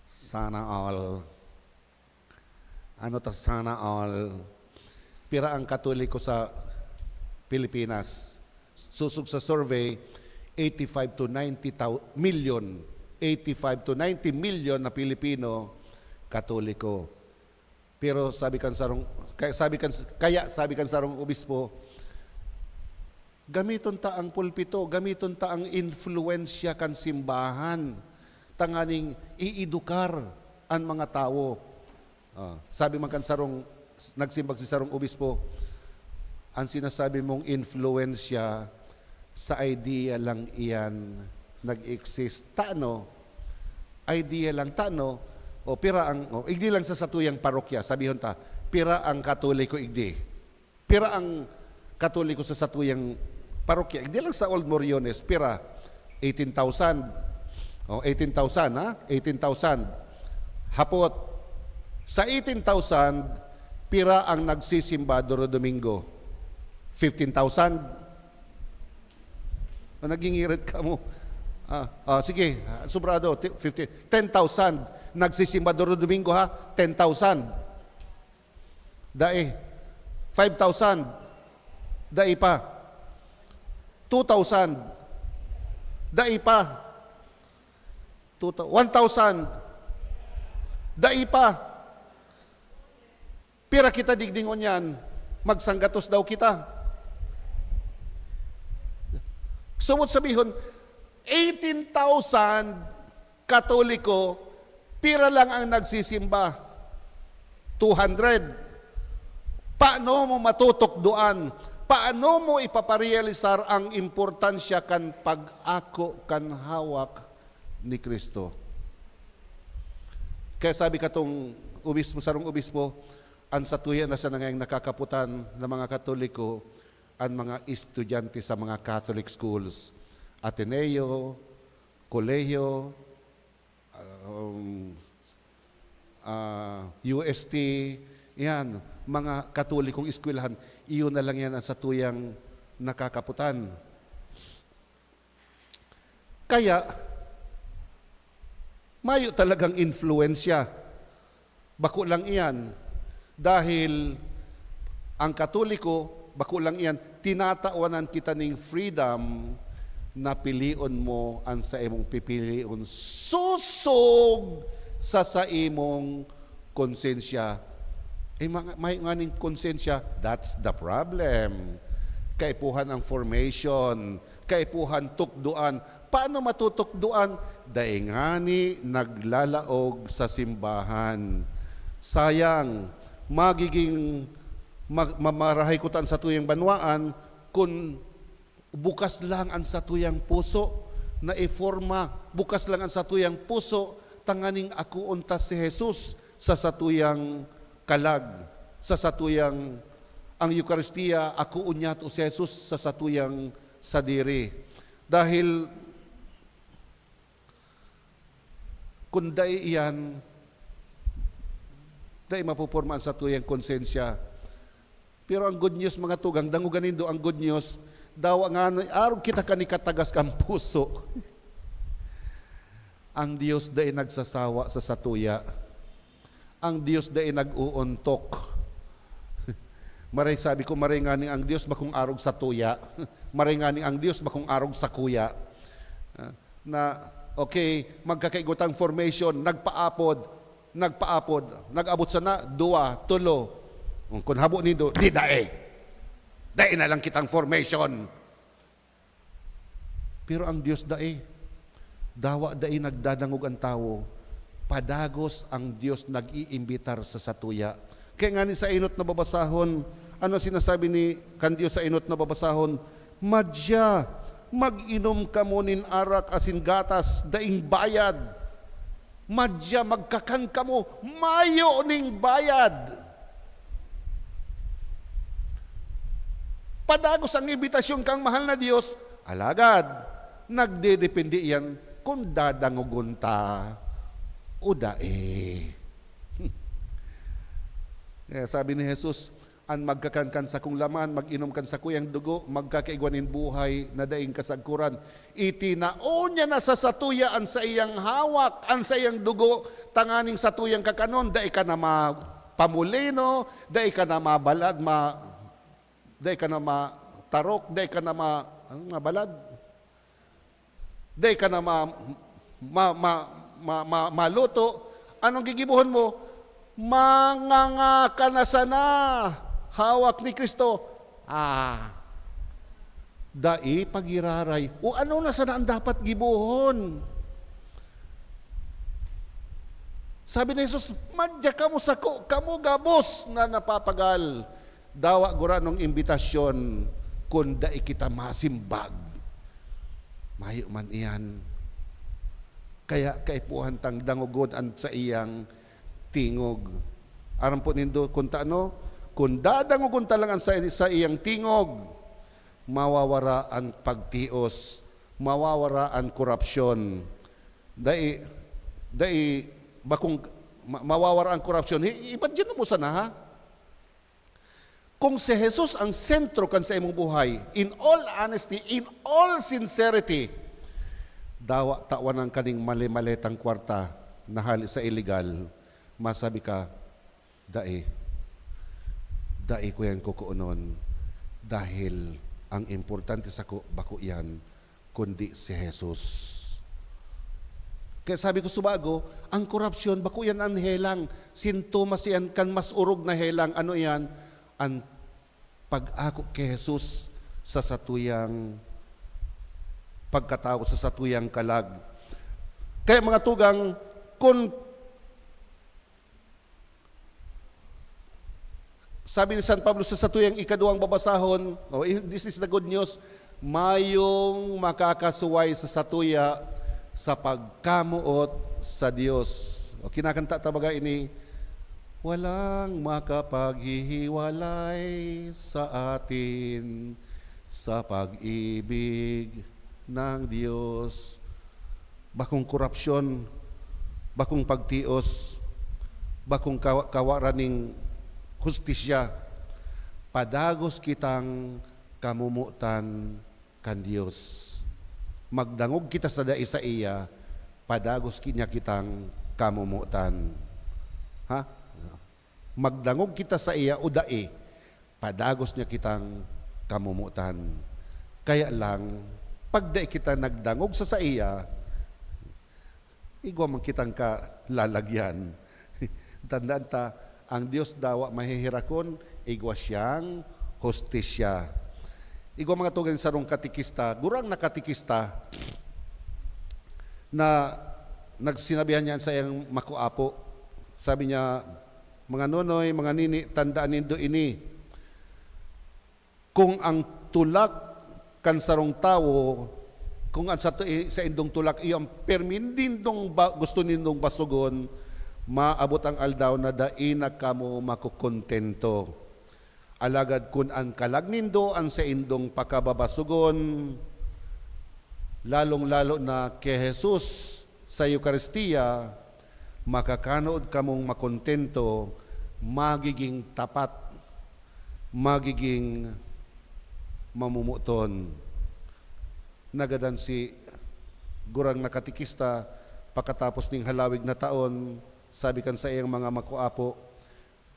Sana all. Ano ta sana all? Pira ang Katoliko sa Pilipinas? Sosog sa survey, eighty-five to ninety thou-, million, eighty-five to ninety million na Pilipino, Katoliko. Pero sabi kan sarong, kaya sabi kan, kaya sabi kan sarong obispo, "Gamiton ta ang pulpito, gamiton ta ang influensya kan simbahan, tanganing iedukar an mga tawo." Ah, sabi man kan sarong, nagsimbag si sarong obispo, "Ang sinasabi mong influensya, sa idea lang iyan nag-exist." Tano? Idea lang. Tano? O pira ang, o, igdi lang sa satuyang parokya, sabihon ta, pira ang Katoliko igdi? Pira ang Katoliko sa satuyang parokya? Igdi lang sa Old Moriones, pira? Eighteen thousand. O, eighteen thousand, ha? Eighteen thousand. Hapot, sa eighteen thousand, pira ang nagsisimba duro Domingo? Fifteen thousand? O, nagingirit ka mo. Ah, ah, sige, sobrado, ti-, fifteen, ten thousand nagsisimba duro Domingo, ha? Ten thousand. Dai. Five thousand. Dai pa. Two thousand. Dai pa. Two thou-, one thousand. Dai pa. Pira kita digdi ngunyan? Magsanggatos daw kita. Subot sabihon, eighteen thousand Katoliko, pira lang ang nagsisimba? Two hundred. Paano mo matutukdoan? Paano mo ipaparealisar ang importansya kan pag-ako kan hawak ni Cristo? Kaya sabi katong obispo, sarong obispo, "An satuya na sana ngayang nakakapotan na mga Katoliko, an mga estudyante sa mga Catholic schools, Ateneo, kolehiyo, um, ah, U S T, yan, mga Katolikong eskwelahan, iyon na lang yan ang satuyang nakakapotan." Kaya, mayo talagang influensya. Bako lang iyan. Dahil ang Katoliko, bako lang iyan, tinatawanan kita ning freedom na pilion mo an saimong pipilion sosog sa saimong konsensya. Eh, ma-, may nganing konsensya, that's the problem. Kaipuhan ang formation, kaipuhan tukdoan. Paano matutukdoan? Dai ngani naglalaog sa simbahan. Sayang, magiging ma-, mamarahay kuta an satuyang banwaan kun bukas lang an satuyang puso na iporma, bukas lang an satuyang puso tanganing akoon ta si Jesus sa satuyang kalag, sa satuyang ang Eukaristia, akoon niyato si Jesus sa satuyang sadiri. Dahil kun dai iyan, dai mapoporma an satuyang konsensya. Pero ang good news, mga tugang, dangoga nindo ang good news, dawa nga arog kita kan ikatagas kan puso. Ang Dios dai nagsasawa sa satuya. Ang Dios dai nag-oontok. Maray, sabi ko, maray ngani ang Dios bakong arog satuya. Maray ngani ang Dios bakong arog sakuya. Ah, na, okay, magkakaigwa tang formation, nagpaapod, nagpaapod, nag-abot sana, duwa, tulo. Kun habo nindo, di dai. Dai na lang kitang formation. Pero ang Dios dai. Dawa dai nagdadangog an tawo. Padagos ang Dios nag-iimbitar sa satuya. Kaya ngani sa enot na babasahon, ano sinasabi ni kan Dios sa enot na babasahon? "Madya, mag-inom kamo nin arak asin gatas, daing bayad. Madya, magkakan kamo, mayo ning bayad." Padagos ang imbitasyon kang mahal na Dios, alagad nagdedepende iyan kun dadangogon ta o dai. Kaya sabi ni Jesus, "An magkakan kan sakong laman, mag-inom kan sakuyang dugo, magkakaigwa nin buhay na daing kasagkoran." Itinao niya na sa satuya an saiyang hawak, an saiyang dugo, tanganing satuyang kakanon, dai ka na mapamolino, dai ka na mabalad, ma-, dai ka na matarok, dai ka na ma-, ano, mabalad, dai ka na ma-, ma-, ma-, ma-, ma-, maluto. Anong gigibohon mo? Manganga ka na sana, hawak ni Cristo. Ah, dai pagiraray. O ano na sana ang dapat gibohon? Sabi ni Jesus, "Madya kamo sako, kamo gabos na napapagal." Dawa guranong imbitasyon kun dai kita masimbag. Mayo man iyan. Kaya kaipuhan tang dangogon an saiyang tingog. Aram po nindo kun ta ano? Kun dadangogon ta lang an sa, sa iyang tingog, mawawara an pagtios, mawawara an korupsyon. Dai, dai, bakong ma-, mawawara an korupsyon. Hi-, imagine mo sana, ha? Kung si Jesus ang sentro kan sa imong buhay, in all honesty, in all sincerity, dawa tawan ang kaning mali-maletang kwarta na hali sa illegal, masabi ka, "Dai, dai ko yan kukuonon, dahil ang importante sako bako yan, kundi si Jesus." Kaya sabi ko subago, ang korupsyon, bako yan an helang. Sintomas yan kan mas orog na helang. Ano yan? An pag-ako ki Jesus sa satuyang pagkatawo, sa satuyang kalag. Kaya, mga tugang, kun sabi ni San Pablo sa satuyang ikaduwang babasahon, oh, i-, this is the good news, mayong makakasuway sa satuya sa pagkamoot sa Dios. O, kinakanta ta baga ini, "Walang makapaghihiwalay sa atin sa pag-ibig ng Dios." Bakong korupsyon, bakong pagtios, bakong kawa-, kawaran ning hustisya. Padagos kitang kamomotan kan Dios. Magdangog kita sa dai saiya, padagos ki-, niya kitang kamomotan. Ha? Magdangog kita saiya o dai, padagos niya kitang kamomotan. Kaya lang, pag dai kita nagdangog sa saiya, igwa man kitang kalalagyan. Tandaan ta, ang Dios dawa maheherakon, igwa siyang hustisya. Igwa, mga tugang, sarong katekista, gurang na katekista, na nagsinabihan niya sa iyang makuapo. Sabi niya, "Mga nonoy, mga nini, tandaan nindo ini. Kung ang tulak kan sarong tawo, kung ang sato-, saindong tulak iyo ang permi nindong ba-, gusto nindong basogon, maabot ang aldaw na dai na kamo makokontento. Alagad kun an kalag nindo an saindong pakababasogon, lalong-lalo na ki Jesus sa Eukaristia, makakanood kamong makontento, magiging tapat, magiging mamomoton. Nagadan si gurang na katekista, pakatapos ning halawig na taon, sabi kan saiyang mga makuapo,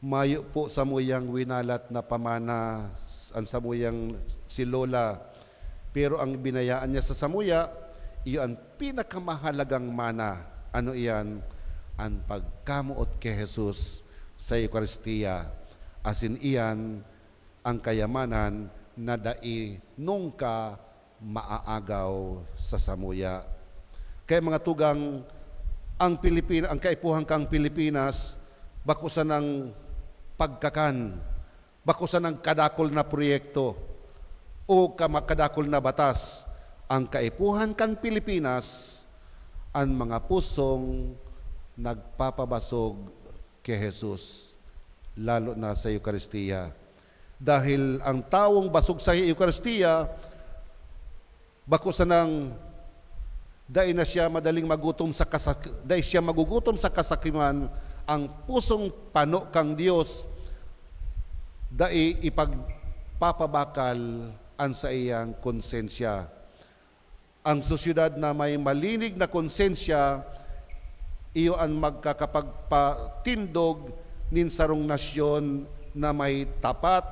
"Mayo po samuyang winalat na pamana an samuyang si Lola, pero ang binayaan niya sa samuya, iyo an pinakamahalagang mana." Ano iyan? An pagkamoot ki Jesus sa Eukaristia. Asin iyan an kayamanan na dai nungka maaagaw sa samuya. Kaya, mga tugang, ang Pilipin-, ang kaipuhan kang Pilipinas, bako sanang pagkakan, bako sanang kadakul na proyekto o ka-, kadakul na batas. Ang kaipuhan kan Pilipinas, an mga pusong nagpapabasog ki Jesus, lalo na sa Eukaristia. Dahil ang tawong basog sa Eukaristia, bako sanang dai na siya madaling magutom sa kasak-, dai siya magugutom sa kasakiman. Ang pusong pano kan Dios, dai ipagpapabakal an saiyang konsensya. Ang sosyedad na may malinig na konsensya, iyo an magkakapagpatindog nin sarong nasyon na may tapat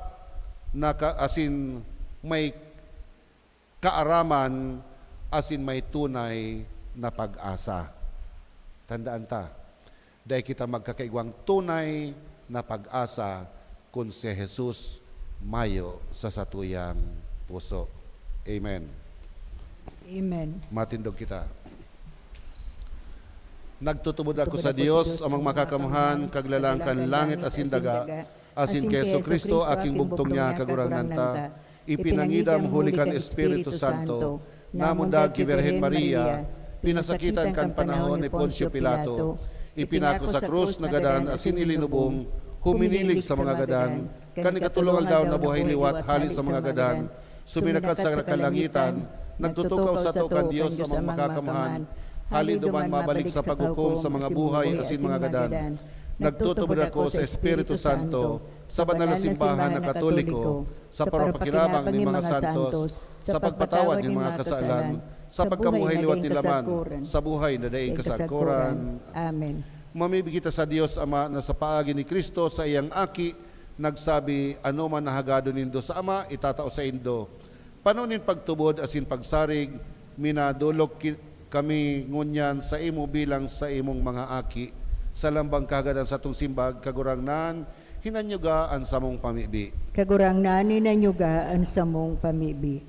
na ka-, asin may kaaraman, asin may tunay na pag-asa. Tandaan ta, dai kita magkakaigwang tunay na pag-asa kun si Jesus mayo sa satuyang puso. Amen. Amen. Matindog kita. Nagtutubod ako sa Dios, Amang Makakamhan, Kaglalang kan langit asin daga, asin ki Jesu-Cristo, aking bugtong niya, Kagurangnan ta, ipinangidam huli kan Espiritu Santo, namundag ki Birhen Maria, pinasakitan kan panahon ni Poncio Pilato, ipinako sa krus, nagadan asin ilinubong, huminilig sa mga gadan, kan ikatolong aldaw nabuhay liwat hale sa mga gadan, suminakat sa kalangitan, nagtutukaw sato kan Dios Amang Makakamhan, hale duman mabalik sa paghukom sa mga buhay asin mga gadan. Nagtutubod ako sa Espiritu Santo, sa banal na simbahan na Katoliko, sa paropakirabang nin mga santos, sa pagpatawad nin mga kasalan, sa pagkabuhay liwat nin laman, sa buhay na daing kasagkoran. Amen. Mamibi kita sa Dios Ama na sa paagi ni Cristo, saiyang Aki, nagsabi, "Anoman na hagadon nindo sa Ama, itatao saindo." Pano nin pagtubod asin pagsarig, minadolok ki-, kami ngunyan saimo bilang saimong mga aki. Sa lambang kahagadan satong simbag, Kagurangnan, hinanyuga an samong pamibi. Kagurangnan, hinanyuga an samong pamibi.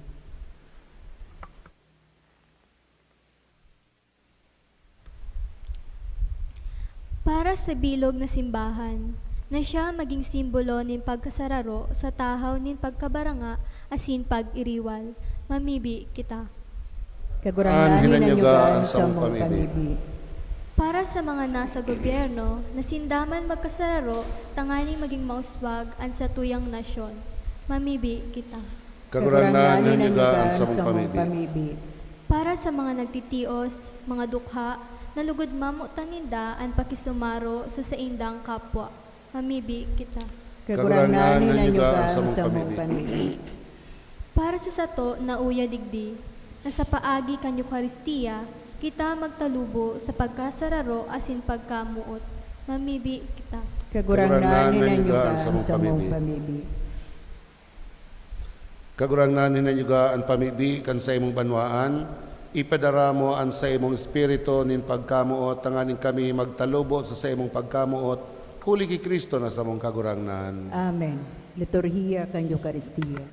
Para sa bilog na simbahan, na siya magin simbolo nin pagkasararo sa tahaw nin pagkabaranga asin pag-iriwal, mamibi kita. Kagurangnan, hinanyuga an samong pamibi. Para sa mga nasa gobyerno na sinda man magkasararo tanganing magin mauswag an satuyang nasyon, mamibi kita. Kagurangnan, hinanyuga an samong pamibi. Para sa mga nagtitios, mga dukha, na lugod mamotan ninda an pakisumaro sa saindang kapwa, mamibi kita. Kagurangnan, hinanyuga an samong pamibi. Para sa sato na uya digdi, na sa paagi kan Eukaristia, kita magtalubo sa pagkasararo asin pagkamoot, mamibi kita. Kagurangnan, hinanyuga an samong pamibi. Kagurangnan, hinanyuga an pamibi kan saimong banwaan. Ipadara mo an saimong Espiritu nin pagkamoot, tanganing kami magtalubo sa saimong pagkamoot, huli ki Cristo na samong Kagurangnan. Amen. Liturhiya kan Eukaristia.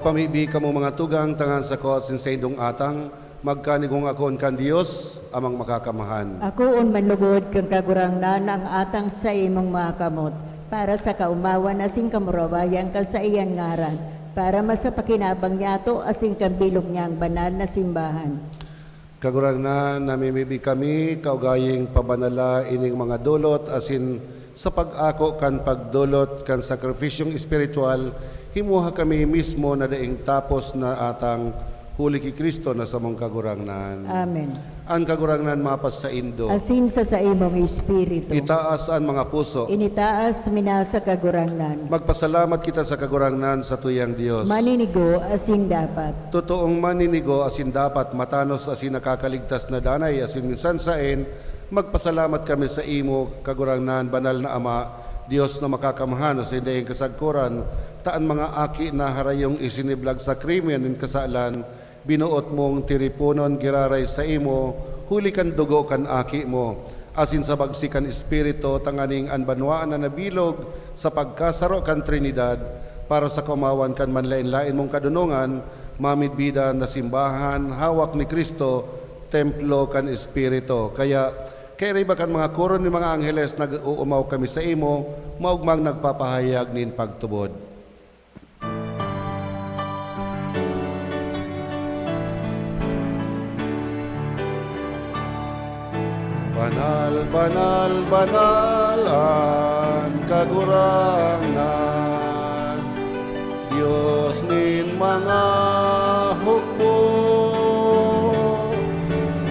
Pamibi kamo, mga tugang, tanganing sako asin saindong atang magkanigong akoon kan Dios, Amang Makakamhan. Akoon man lugod kan Kagurangnan ang atang saimong mga kamot, para sa kaomawan asin kamurawayan kan saiyang ngaran, para masapakinabang niyato asin kan bilog niyang banal na simbahan. Kagurangnan, namimibi kami, kaugaying pabanala ining mga dolot, asin sa pag-ako kan pagdolot kan sakripisyong espiritual, himuha kami mismo na daing tapos na atang, huli ki Cristo na samong Kagurangnan. Amen. An Kagurangnan mapasaindo. Asin sa saimong espiritu. Itaas an mga puso. Initaas mi na sa Kagurangnan. Magpasalamat kita sa Kagurangnan, satuyang Dios. Maninigo asin dapat. Totoong maninigo asin dapat, matanos asin nakakaligtas na danay, asin minsan saen, magpasalamat kami saimo, Kagurangnan, Banal na Ama, Dios na makakamhan asin daing kasagkoran, ta an mga aki na harayong isiniblag sa krimen nin kasalan, binoot mong tiriponon giraray saimo, huli kan dugo kan Aki mo, asin sa bagsik kan Espiritu, tanganing an banwaan na nabilog sa pagkasaro kan Trinidad, para sa kaomawan kan manlaen-laen mong kadonongan, mamidbidan na simbahan, hawak ni Cristo, templo kan Espiritu. Kaya, kairiba kan mga koro nin mga angheles, nag-oomaw kami saimo, maogmang nagpapahayag nin pagtubod. Banal, banal, banal an Kagurangnan, Dios nin mga hukbo.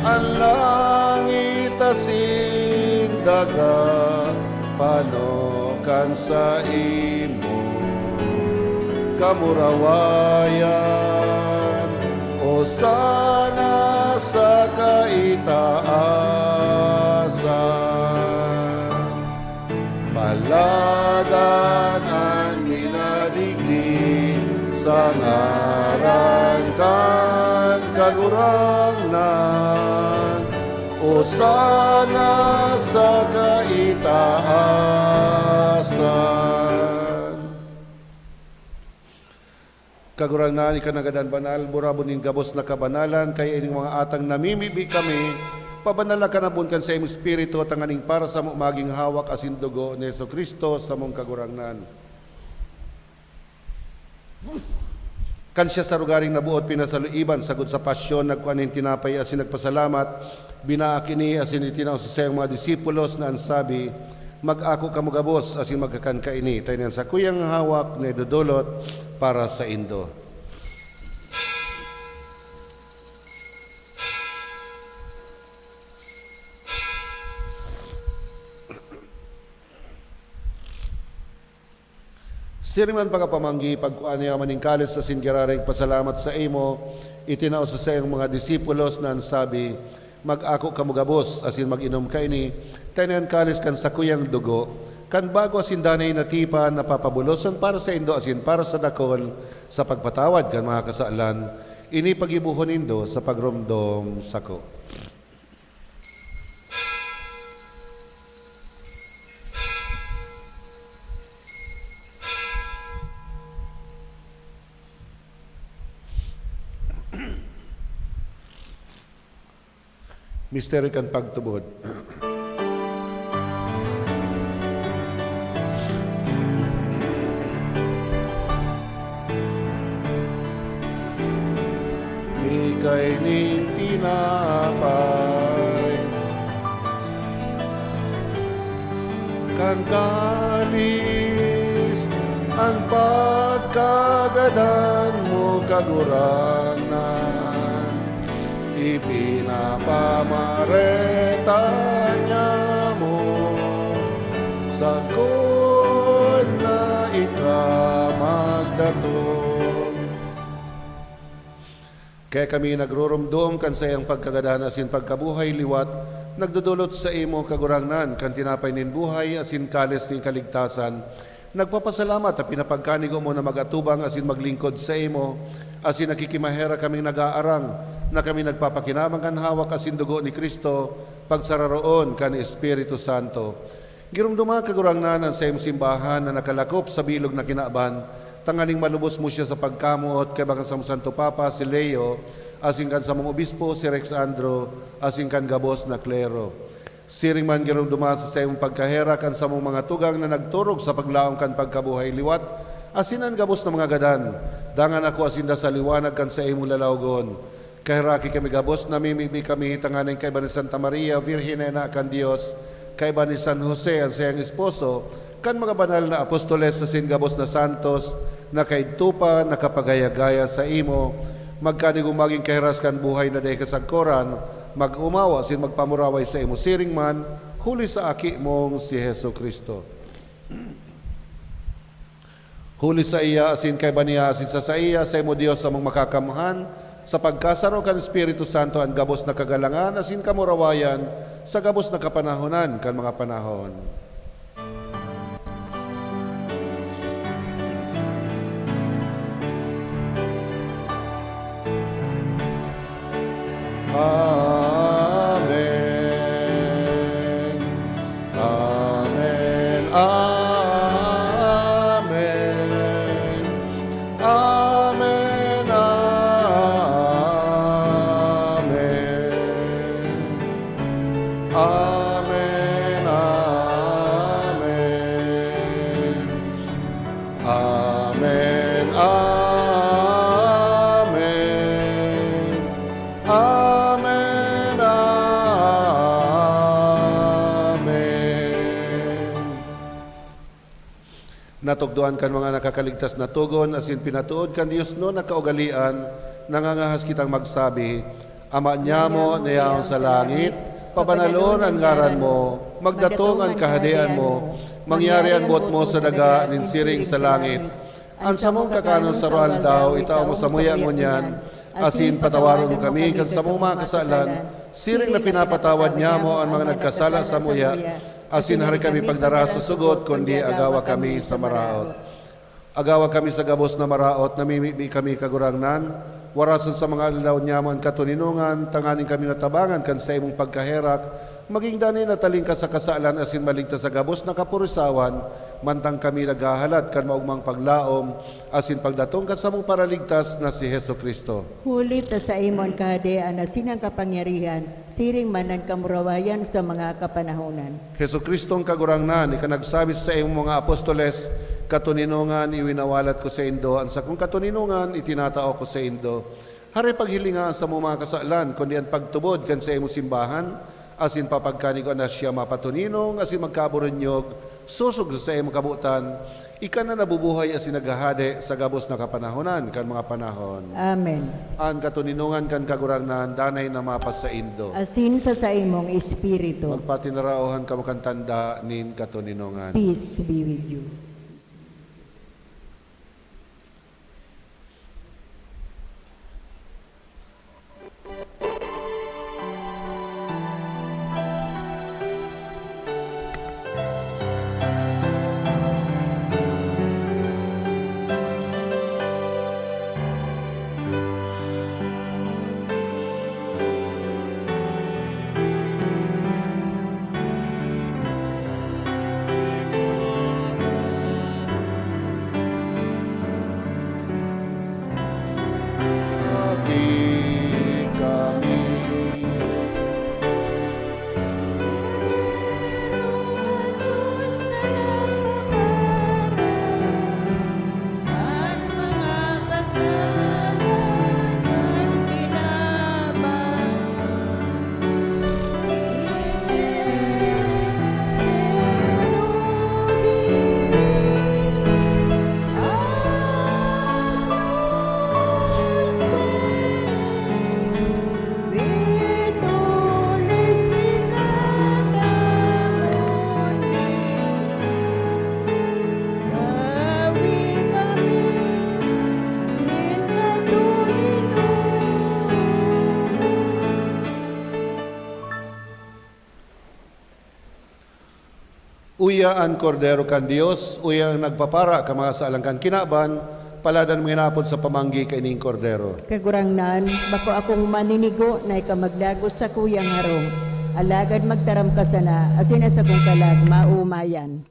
An langit asin daga pano kan saimo kamurawayan, Hosana sa kaitaasan. Paladan an minadigdi sa ngaran kan Kagurangnan. Hosana sa kaitaasan. Kagurangnan, ika na gadan banal, burabon nin gabos na kabanalan, kaya ining mga atang namimibi kami, pabanala ka na boon kan saimong Espiritu, tanganing para samo magin hawak asin dugo ni Jesu-Cristo, samong Kagurangnan. Kan siya sa rogaring naboot pinasaluiban sagkod sa pasyon, nagkua nin tinapay asin nagpasalamat, binaak ini asin itinao sa saiyang mga disipulos na an sabi, "Mag-ako kamo gabos asin magkakan kaini, ta ini an sakuyang hawak na idodolot para saindo." Siring man pakapamanggi, pagkua niya man nin kalis asin giraray pasalamat saimo, itinao sa saiyang mga disipulos na an sabi, "Mag-ako kamo gabos asin mag-inom kaini, ta ini an kalis kan sakuyang dugo, kan bago asin danay na tipan na papabuloson para saindo asin para sa dakul sa pagpatawad kan mga kasalan. Ini paggibohon nindo sa pagromdom sako." Misteryo kan pagtubod. Migay nin tinapay, kan kalis, an pagkagadan mo, Kagurangnan, ipinapamareta niamo, sagkod na ika magdatong. Kaya kami nagroromdom kan saiyang pagkagadan asin pagkabuhay liwat, nagdodolot saimo, Kagurangnan, kan tinapay nin buhay asin kalis nin kaligtasan. Nagpapasalamat ta pinapagkanigo mo na mag-atubang asin maglingkod saimo, asin nakikimaherak kaming nag-aarang na kami nagpapakinabang kan hawak asin dugo ni Cristo, pagsararoon kan Espiritu Santo. Giromdoma, Kagurangnan, an saimong simbahan na nakalakop sa bilog na kinaban, tanganing malubos mo siya sa pagkamoot kaiba kan samong Santo Papa, si Leo, asin kan samong obispo, si Rex Andro, asin kan gabos na klero. Siring man giromdoman sa saimong pagkaherak an samong mga tugang na nagturog sa paglaom kan pagkabuhay liwat, asin an gabos na mga gadan. Dangan akoa sinda sa liwanag kan saimong lalawgon. Kaheraki kami gabos, namimibi kami tanganing kaiba ni Santa Maria, Birhen na Ina kan Dios, kaiba ni San Jose, an saiyang esposo, kan mga banal na apostoles asin gabos na santos na kaidto pa nakapagaya-gaya saimo, magkadigong magin kahiras kan buhay na dai kasagkoran, mag-omaw asin magpamuraway saimo siring man, huli sa Aki mong si Jesu-Cristo. Huli saiya, asin kaiba niya, asin sa saiya, saimo, Dios, samong makakamhan, sa pagkasaro kan Espiritu Santo, an gabos na kagalangan asin kamurawayan sa gabos na kapanahonan kan mga panahon. Amen. Amen. Amen. Amen. Amen. Amen. Amen. Amen. Amen. Amen. Amen. Natukdoan kan mga nakakaligtas na togon asin pinatood kan diosnon na kaugalean, nangangahas kitang magsabi, Ama nyamo na yaon sa langit, pabanalon an ngaran mo, magdatong an kahadean mo, mangyari an boot mo sa daga nin siring sa langit. An samong kakanon sa aroaldaw, itao mo samuya ngunyan, asin patawaron mo kami kan samong mga kasalan, siring na pinapatawad nyamo an mga nagkasala samuya, asin hare kami pagdara sa sugot, kundi agawa kami sa maraot. Agawa kami sa gabos na maraot, namimibi kami, Kagurangnan, warason sa mga aldaw nyamo an katoninongan, tanganing kami matabangan kan saimong pagkaherak, maging dai na talingkas sa kasalan asin maligtas sa gabos na kapurisawan, mantang kami naghahalat kan maogmang paglaom asin pagdatong kan samong Paraligtas na si Jesu-Cristo. Huli ta saimo an kahadean asin an kapangyarihan, siring man an kamurawayan sa mga kapanahonan. Jesu-Cristong Kagurangnan, ika nagsabi sa saimong mga apostoles, "Katoninongan iwinawalat ko saindo, an sakong katoninongan itinatao ko saindo." Hare paghilinga an samong mga kasalan, kundi an pagtubod kan saimong simbahan, asin papagkanigoan na siya mapatoninong asin magkaburunyog, sosog sa saimong kabotan, ika na nabubuhay asin naghahade sa gabos na kapanahonan kan mga panahon. Amen. An katoninongan kan Kagurangnan danay na mapasaindo. Asin sa saimong espiritu. Magpatinaraohan kamo kan tanda nin katoninongan. Peace be with you. Uya an Kordero kan Dios, uya an nagpapara kan mga kasalan kan kinaban, paladan mo inapod sa pamanggi kaining Kordero. Kagurangnan, bako akong maninigo na ika magdagos sa kuyang harong, alagad magtaram ka sana, asin an sakong kalag maomayan.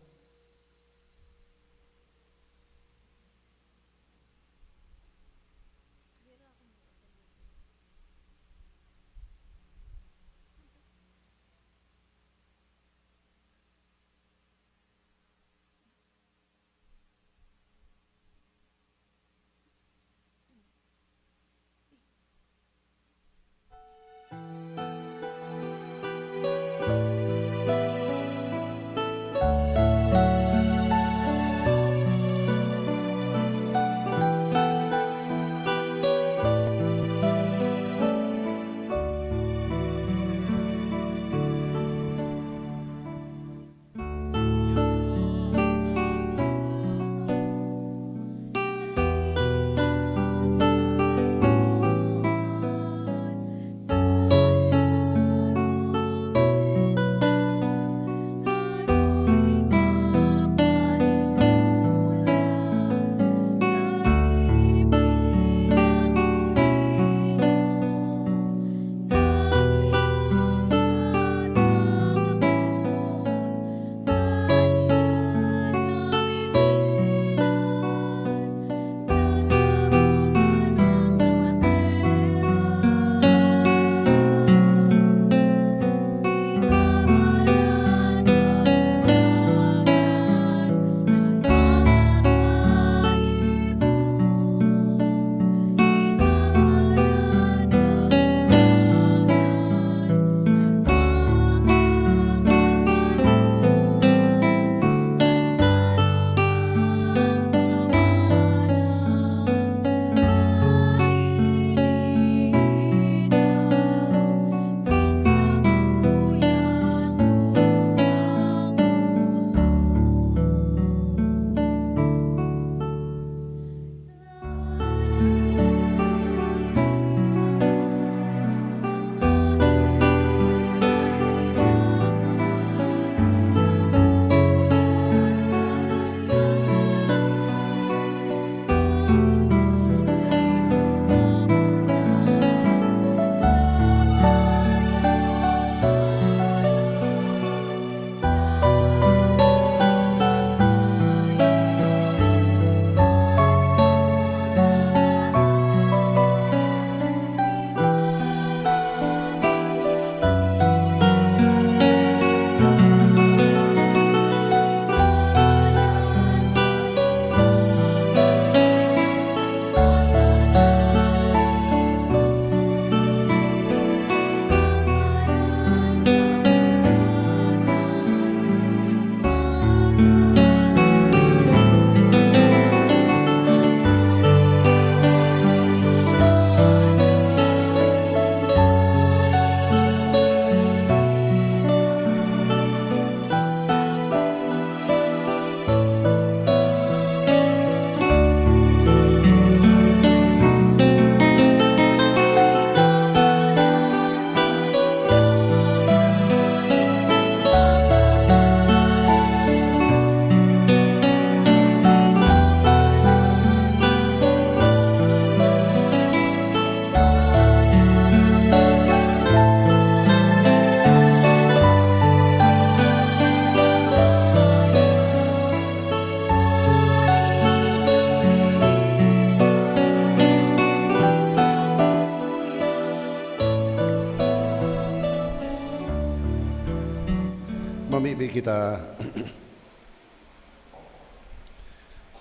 Ta.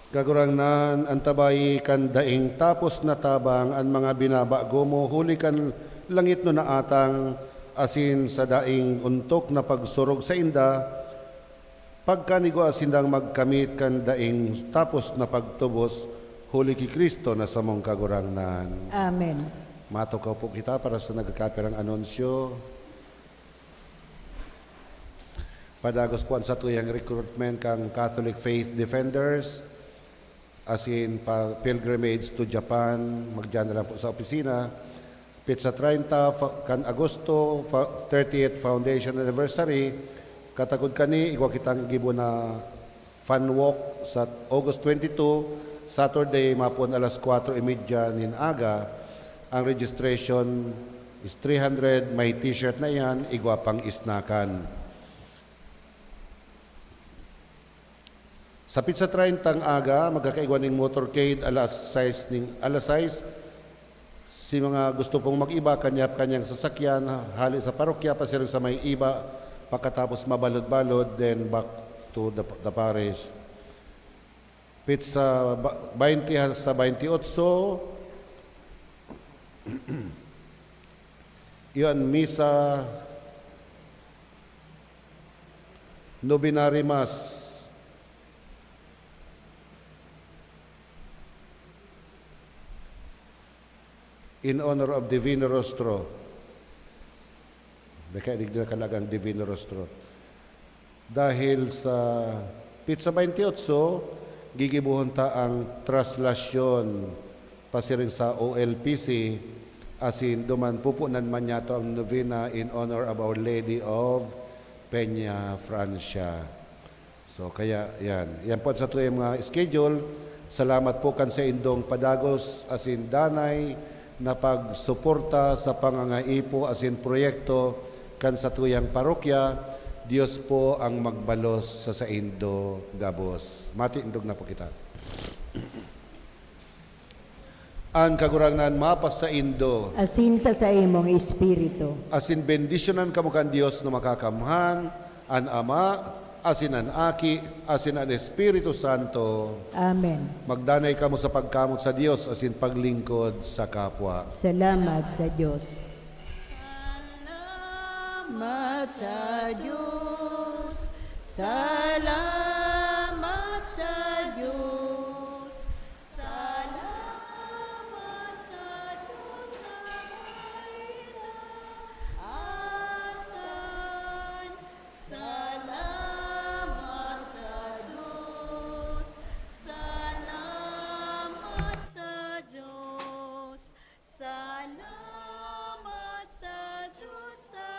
Kagurangnan, antabayi kan daing tapos na tabang an mga binabago mo huli kan langitnon na atang, asin sa daing ontok na pagsurog sainda, pagkanigwa sindang magkamit kan daing tapos na pagtubos, huli ki Cristo na samong Kagurangnan. Amen. Matukaw po kita para sa nagkakapirang anunsyo. Padagos po an satuyang recruitment kan Catholic Faith Defenders, asin pa pilgrimage to Japan, magdiyan na lang po sa opisina. Petsa treinta fa-, kan Agosto, fa-, thirtieth foundation anniversary. Katagod kani, igwa kitang gibo na fun walk sa August twenty-two, Saturday, mapon alas kwatro y media nin aga. Ang registration is three hundred, may t-shirt na iyan, igwa pang isnakan. Sa petsa treinta ng aga, magkakaigwa ning motorcade alas sais ning, alas sais. Si mga gusto pong mag-iba, kanyap-kanyang sasakyan, hali sa parokya, pasiring sa may iba, pagkatapos mabalod-balod, then back to the, the parish. Petsa ba-, baynte hasta baynte otso, iyan misa, novenary mass, in honor of Divino Rostro. May kainig na kalagang Divino Rostro. Dahil sa petsa baynte otso, gigibohon ta ang traslasyon pasiring sa O L P C, asin duman pupunan man niyato ang novena in honor of Our Lady of Peña Francia. So, kaya yan. Yan po sa tuyang mga schedule. Salamat po kan saindong padagos asin danay na pagsuporta sa pangangaipo asin proyekto kan satuyang parokya. Dios po ang magbalos sa saindo gabos. Matindog na po kita. An Kagurangnan mapasaindo. Asin sa saimong espiritu. Asin bendisyonan kamo kan Dios na Makakamhan, an Ama, asin an Aki, asin an Espiritu Santo. Amen. Magdanay kamo sa pagkamot sa Dios asin paglingkod sa kapwa. Salamat sa Dios. Salamat sa Dios. Salamat sa Dios. Salamat sa Dios sa kainan. Salamat sa Dios. Salamat sa Dios. Salamat sa Dios sa